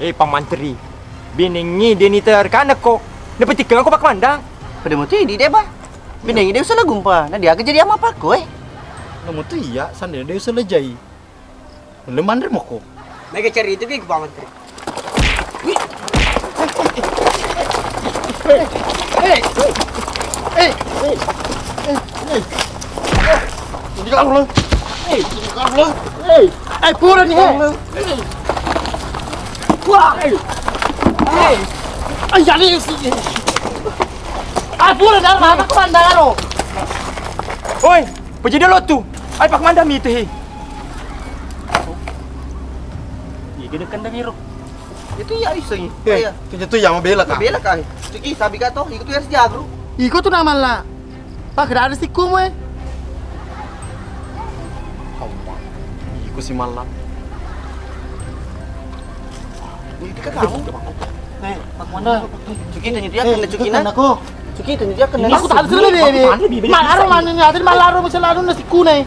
Eh, Pak Mantri, benengngi deni terkanekko. Napatikkeng aku Pak Komandang. Pada mutu idi deh, Bah. Benengngi deh usah gumpa. Nah, dia aja jadi ama pakko, eh. Namutu iya, sandena deh usah lejai. Ulle manre moko. Mega cerita ki Pak Mantri. Eh, eh, eh, eh, eh, eh. Jadi kamu lo. Eh, kamu lo. Eh, eh, pura nih, eh. Wah, eh. Eh. Ay, jadi sih. Ah, pura dah, mana kemana lo? Oi, pejadi lo tuh. Ai Pak Komandang mitu he. Iya, gede kandang iro. Itu iya isengi. Eh, iya. Itu tu yang bela ka. Bela ka. Tuki sabi ka to, iko tu harus diagro. Iko tu nama lah. Pak, kada ada siku mu eh. Iko si malam. Ini kan kamu. Eh, Pak Komandang. Cuki tanya dia kena cuki na. Aku. Cuki tanya dia kena. Aku tak ada sini, Bebe. Malaro mana ni? Ada malaro macam lalu nasi kunai.